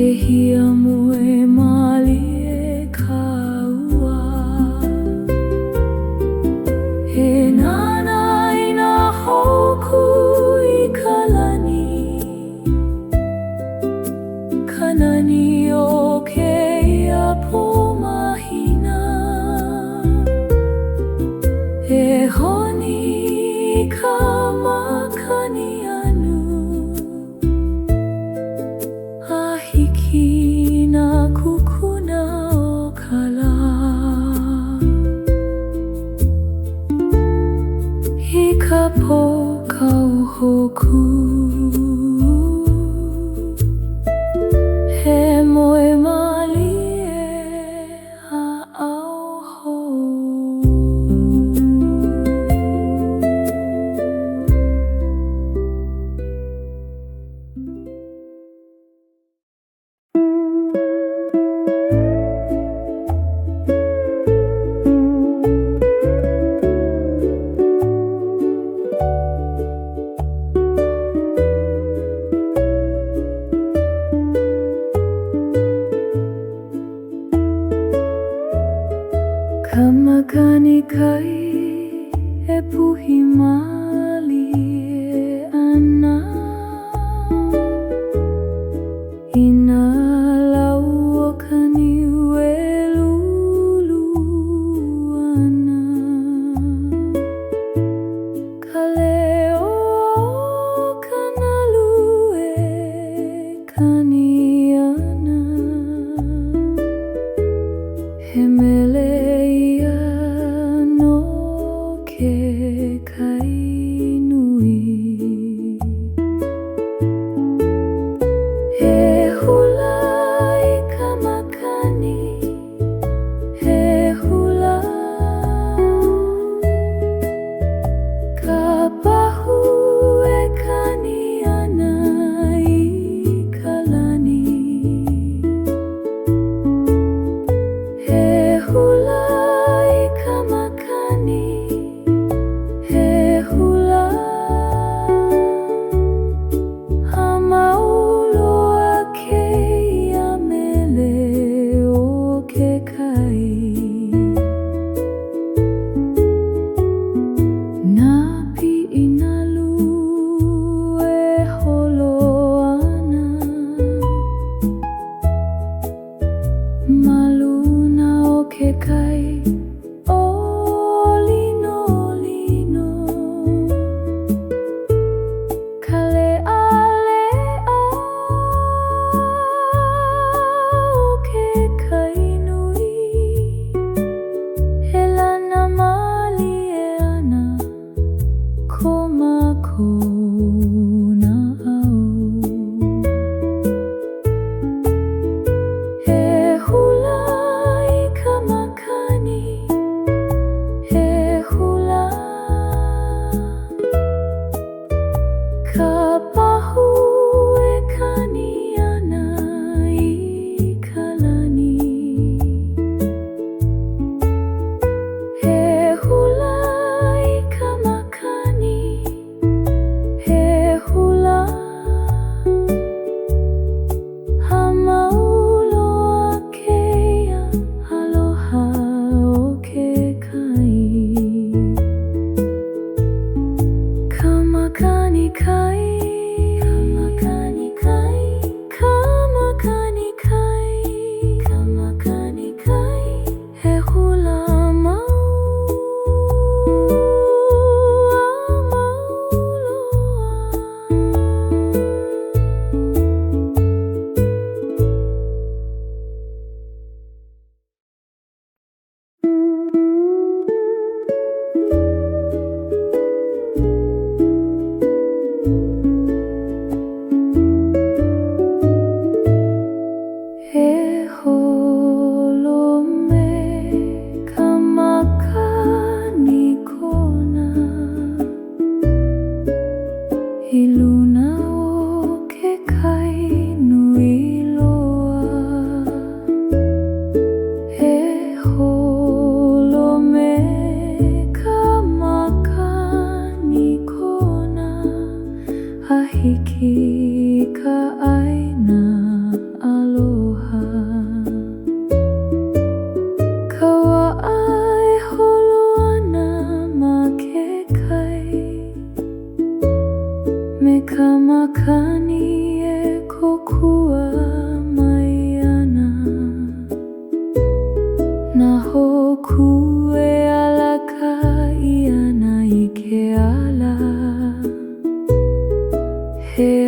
E hiamoe mālie kāua. E nānā i nā hōkū i ka lani. Ka nani o kēia pō mahina. E honi i ka makani anu. A hiki i nā kukuna o ka lā. I ka pō kau hōkū. E moe mālie a ao hou. Ka makani kai e puhi mālie ana. I nā lau o ka niu e lūlū ana. Ka leo o ka nalu e kani ana. He mele ia no ke kai.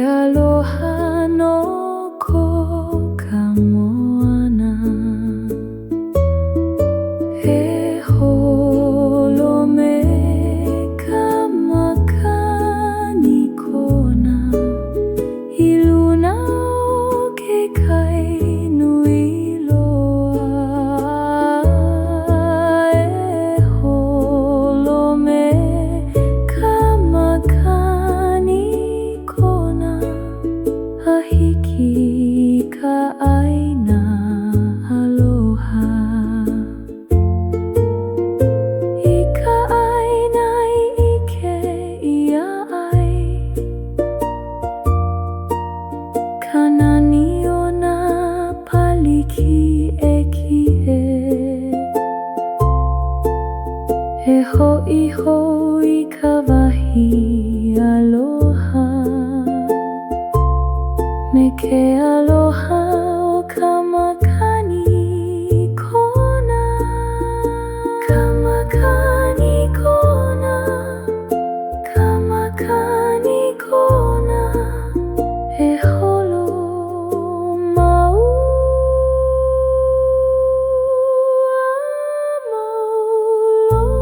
aloha no ko ka moana. E holo me ka makani Kona i luna o ke kai nui loa. E holo me ka makani Kona a hiki i ka ʻāina aloha. I ka ʻāina i ʻike ʻia ai ka nani o nā pali kiʻekiʻe. E hoʻi hou i ka wahi aloha me ke aloha o ka makani Kona. Ka makani Kona, ka makani Kona, e holo mau a mau loa.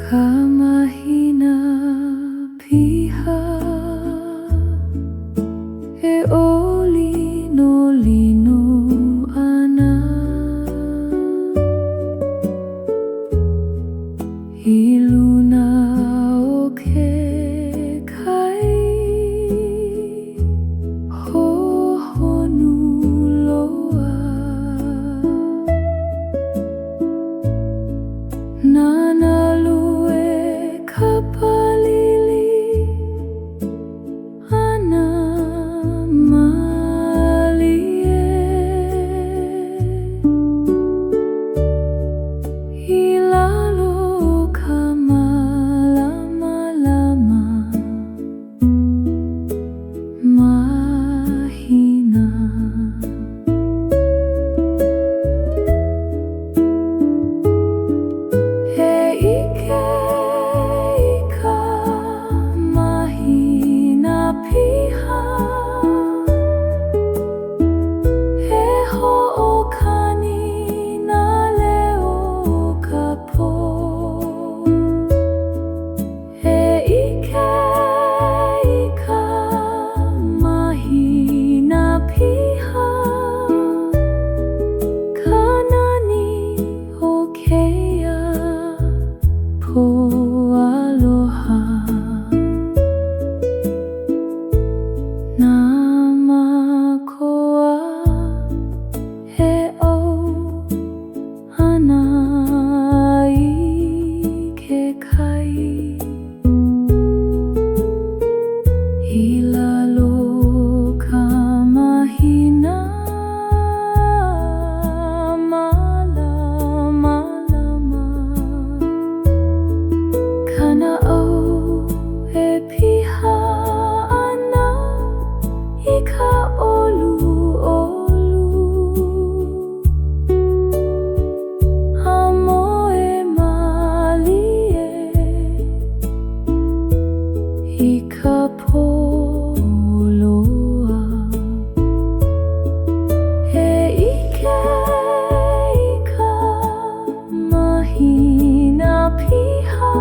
Ka mahina piha e ʻōlinolino ana i luna o ke kai hohonu loa. Nā nalu e kapalili ana mālie i lalo o ka mālamalama mahina. E ʻike i ka mahina piha e hoʻokani nā leo o ka pō. E ʻike i ka mahina piha ka nani o kēia pō aloha. Nā mākoa e ʻau ana i ke kai i lalo o ka mahina mālamalama. Ka naʻau e piha ana i ka ʻoluʻolu a moe mālie i ka pō loa. E ʻike i ka mahina piha.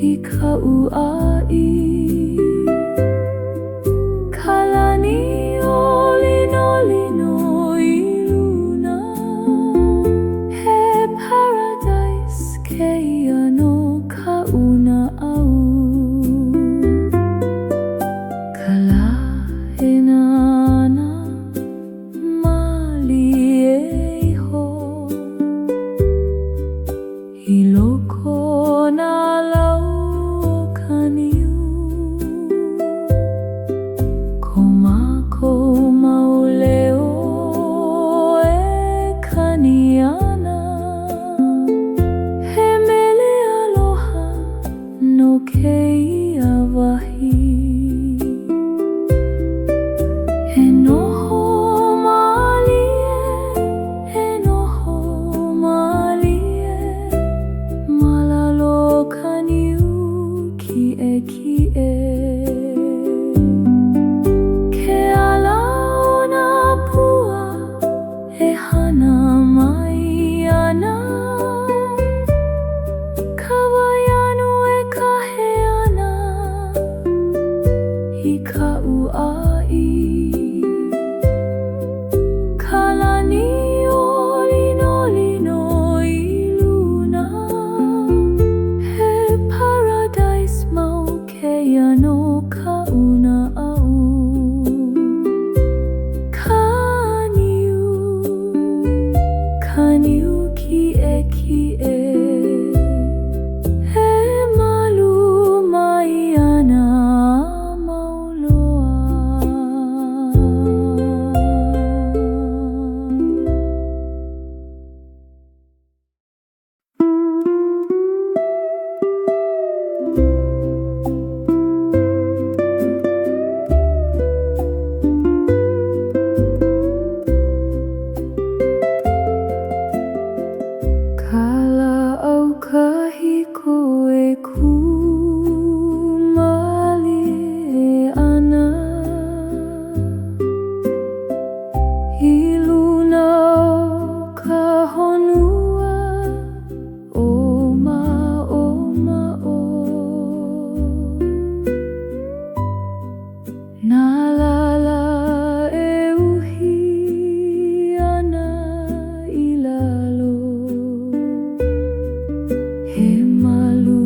i kaʻu ʻāʻī. Ka lani ʻōlinolino i luna. He paradise kēia no kaʻu naʻau. Ka lā e nānā mālie iho. I loko o nā lau o ka niu. Ko mākou mau leo e kani ana. He mele aloha no kēia wahi. E noho mālie, e noho mālie, ma lalo o ka niu kiʻekiʻe. Ke ʻala o nā pua e hana mai ana. Ka wai anu e kahe ana i kaʻu ʻāʻī. Ka lani ʻōlinolino i luna. He paradise mau kēia no kaʻu naʻau. Ka niu, ka niu kiʻekiʻe. E malu mai ana a mau loa. Ka lāʻau kahiko e kū mālie ana i luna o ka honua ʻōmaʻomaʻo. Nā lālā e uhi ana i lalo. He malu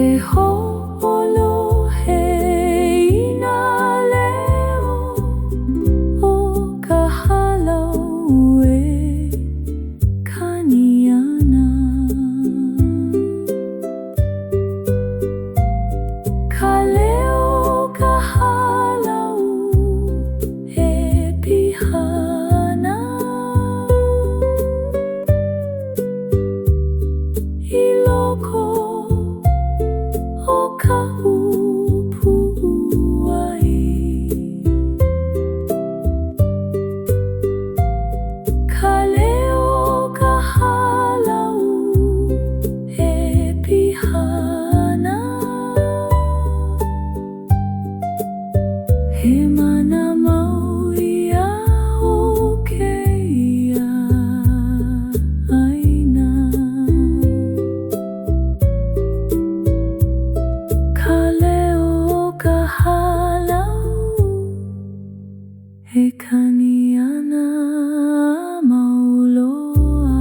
E hoʻolohe i nā leo o ka hālau e kani ana. Ka leo o ka hālau e piha ana i loko o kaʻu puʻuwai. Ka leo o ka hālau e piha ana. He mana mau ia o kēia ʻāina. Ka leo o ka hālau e kani ana a mau loa.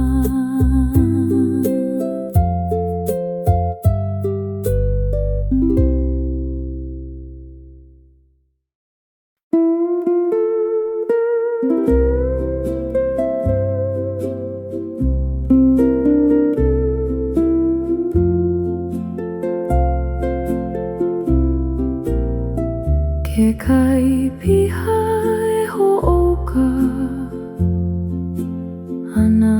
Ke kai piha e hoʻouka ana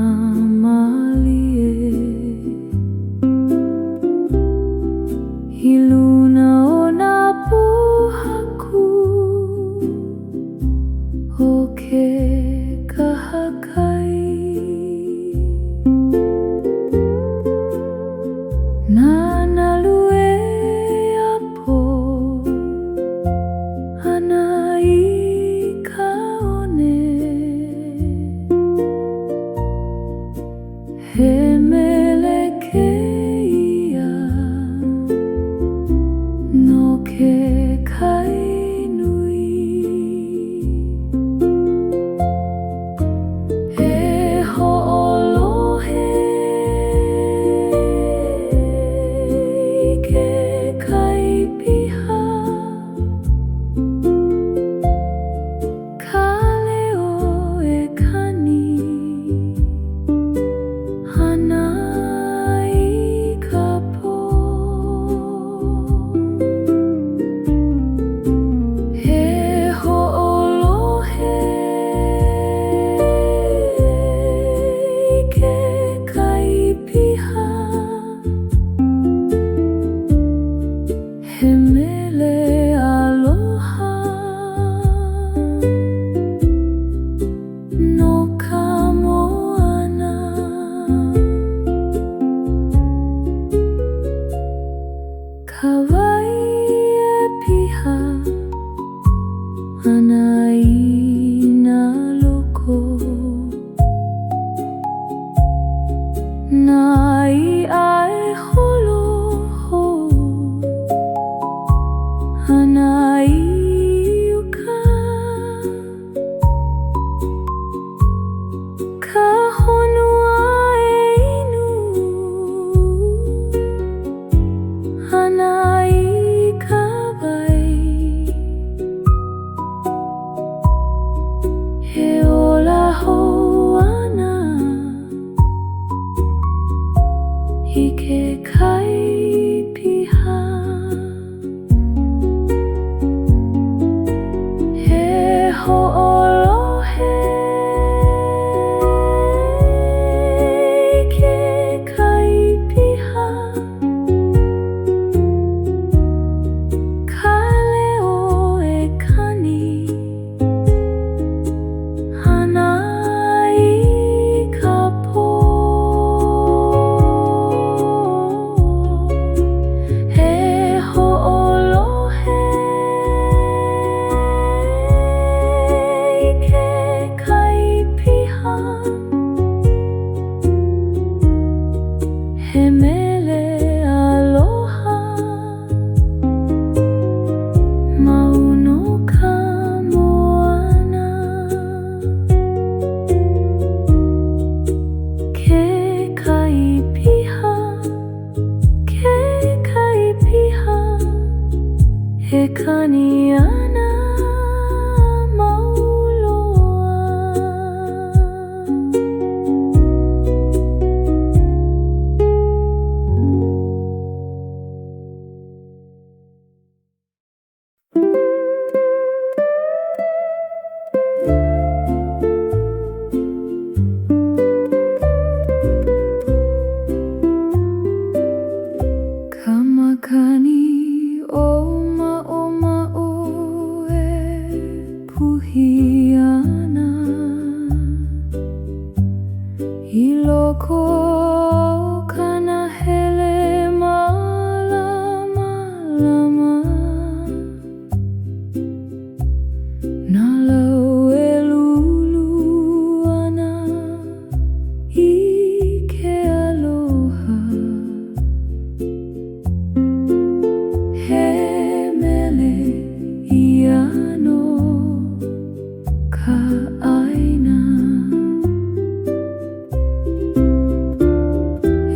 mālie I luna o nā pōhaku o ke kahakai. Nā nalu e ʻapo ana i ka one. He mele kēia no ke kai nui. E hoʻolohe i ke kai piha, ka leo e kani ana i ka pō. E hoʻolohe i ke kai piha, he mele aloha no ka moana. Ka wai e piha ana i nā loko, nā iʻa e holo hou ana i uka, ka honua e inu ana i ka wai. E ola hou ana i ke kai piha. E hoʻolohe i ke kai piha, E kani ana mau loa. Ka makani ʻōmaʻomaʻo e puhi ana I loko o ka nahele mālamalama. Nā lau e lulu ana i ke aloha. He mele ia no ka ʻāina.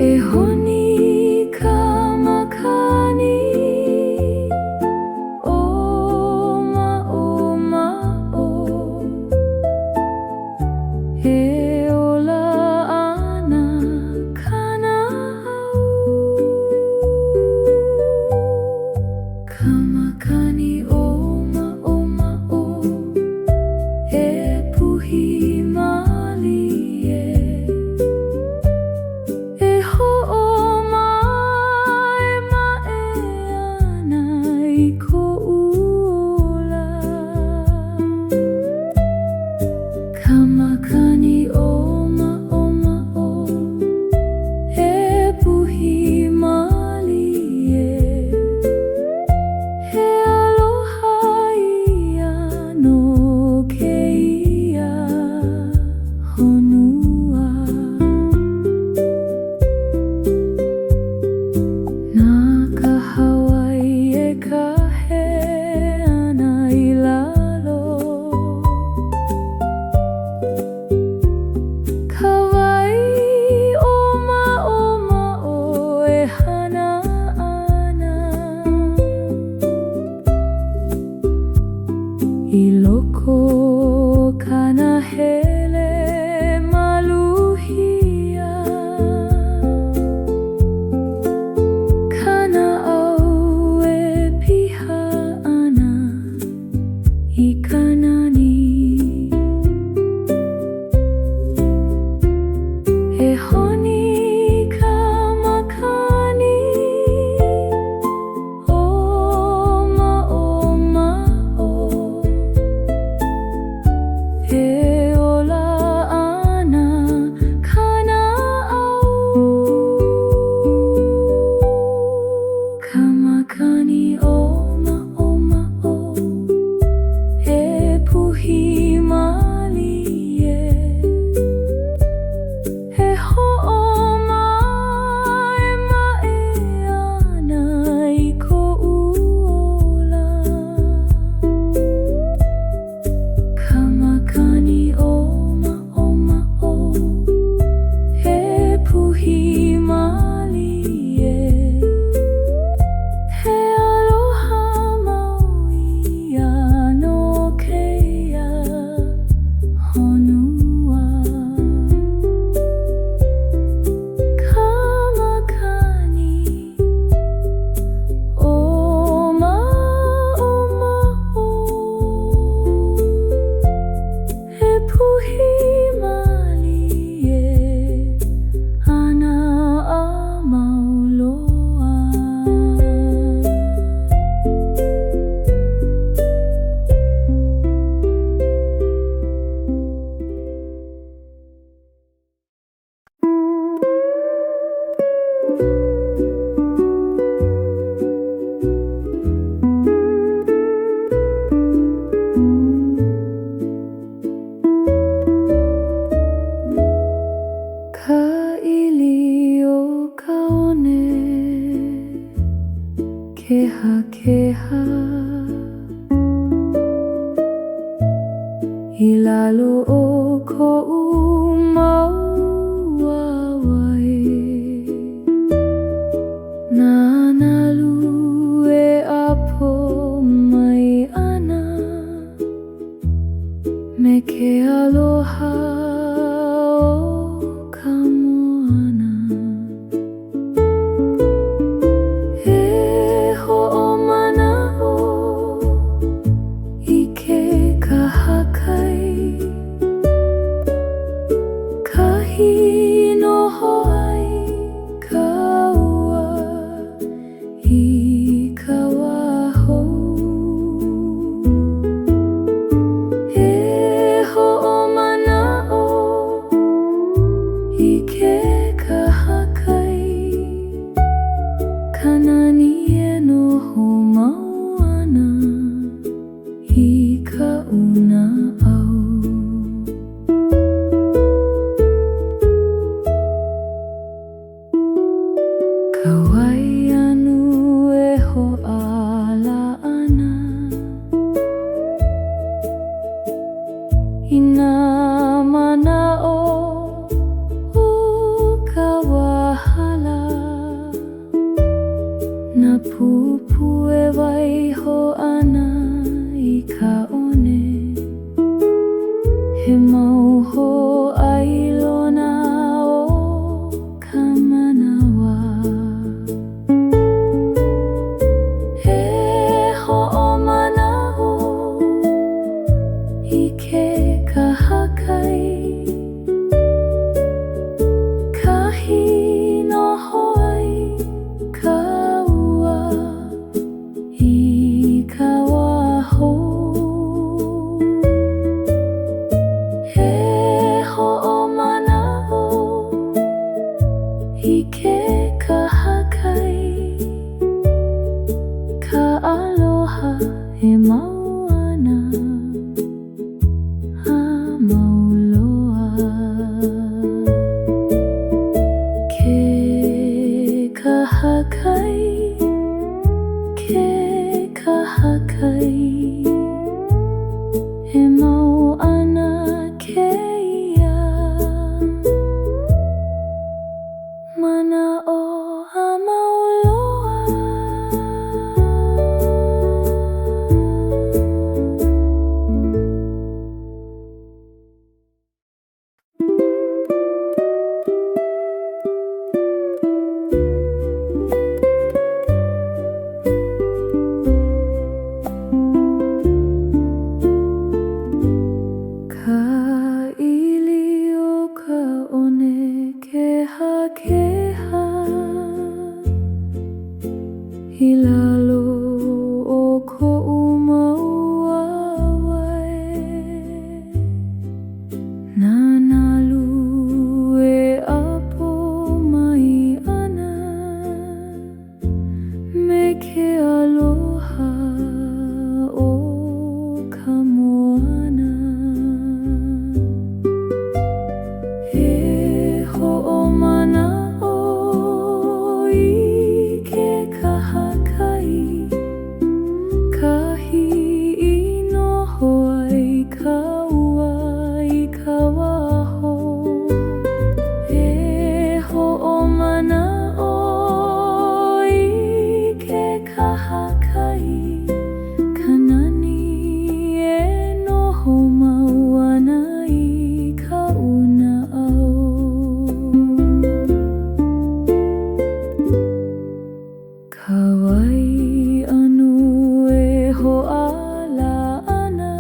E honi ka makani ʻōmaʻomaʻo. E ola ana ka naʻau. Ka makani ʻōmaʻomaʻo e puhi mālie. E hoʻomaʻemaʻe ana i koʻu ola. Ka makani ʻōmaʻomaʻo e puhi mālie. He aloha ia no kēia honua. Na ka hāwai e kahe ana i lalo. Ka wai ʻōmaʻomaʻo e hana ana. I loko o ka nahele maluhia. Ka naʻau e piha ana i ka nani. E honi ka makani ʻōmaʻomaʻo. E ola ana ka naʻau. Ka makani ʻōmaʻomaʻo e puhi mālie. E hoʻomaʻemaʻe ana i koʻu ola. Ka makani ʻōmaʻomaʻo e puhi mālie. He aloha mau ia no kēia honua. Ka makani ʻōmaʻomaʻo e puhi mālie ana a mau loa. Ka ʻili o ka one kehakeha. I lalo o koʻu mau wāwae. Nā nalu e ʻapo I ka wā hou. E hoʻomanaʻo i ke kahakai, Ka nani e noho mau ana i kaʻu naʻau. Ka wai anu e hoʻāla ana I nā manaʻo o ka wā hala. Nā pūpū e waiho ana i ka one, He mau hōʻailona o ka manawa. E hoʻomanaʻo i ke kahakai, Kahi i noho ai ka ua i ka wā hou. E hoʻomanaʻo i ke kahakai, Ka aloha e mau ana a mau loa. Ke kahakai, ke kahakai, E mau ana kēia manaʻo a mau loa. Ka ʻili o ka one kehakeha I lalo o koʻu mau wāwae. Nā nalu e ʻapo mai ana Me ke aloha o ka moana. E hoʻomanaʻo i ke kahakai, Kahi i noho ai ka ua i ka wā hou. E hoʻomanaʻo i ke kahakai, Ka nani e noho mau ana i kaʻu naʻau. Ka wai anu e hoʻāla ana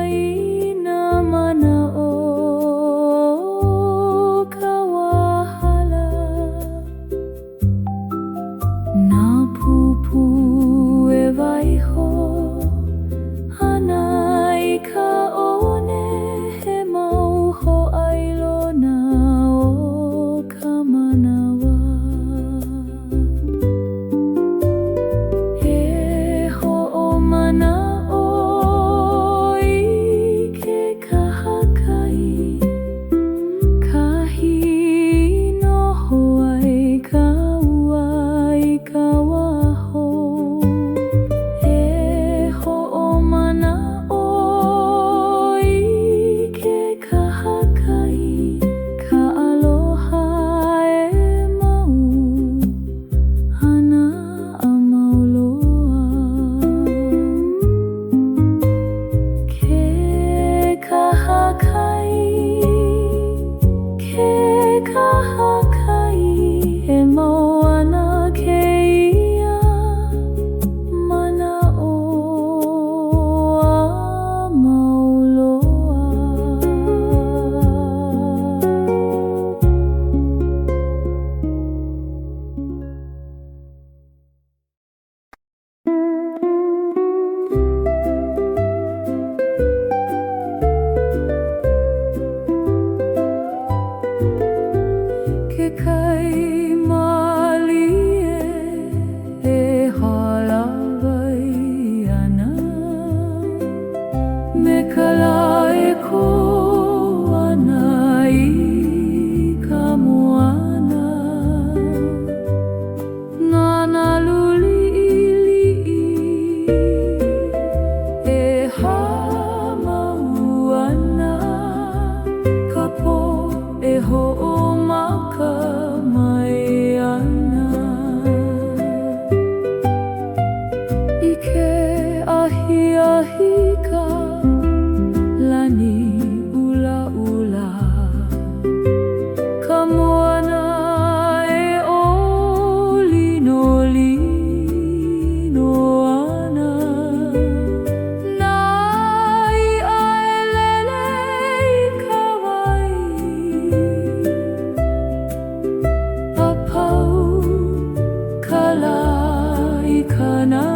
I nā manaʻo o ka wā hala. Nā pūpū e waiho ana i ka one, He mau hōʻailona o ka manawa. E hoʻomanaʻo i ke kahakai, Kahi i noho ai ka ua i ka wā hou. E Ka.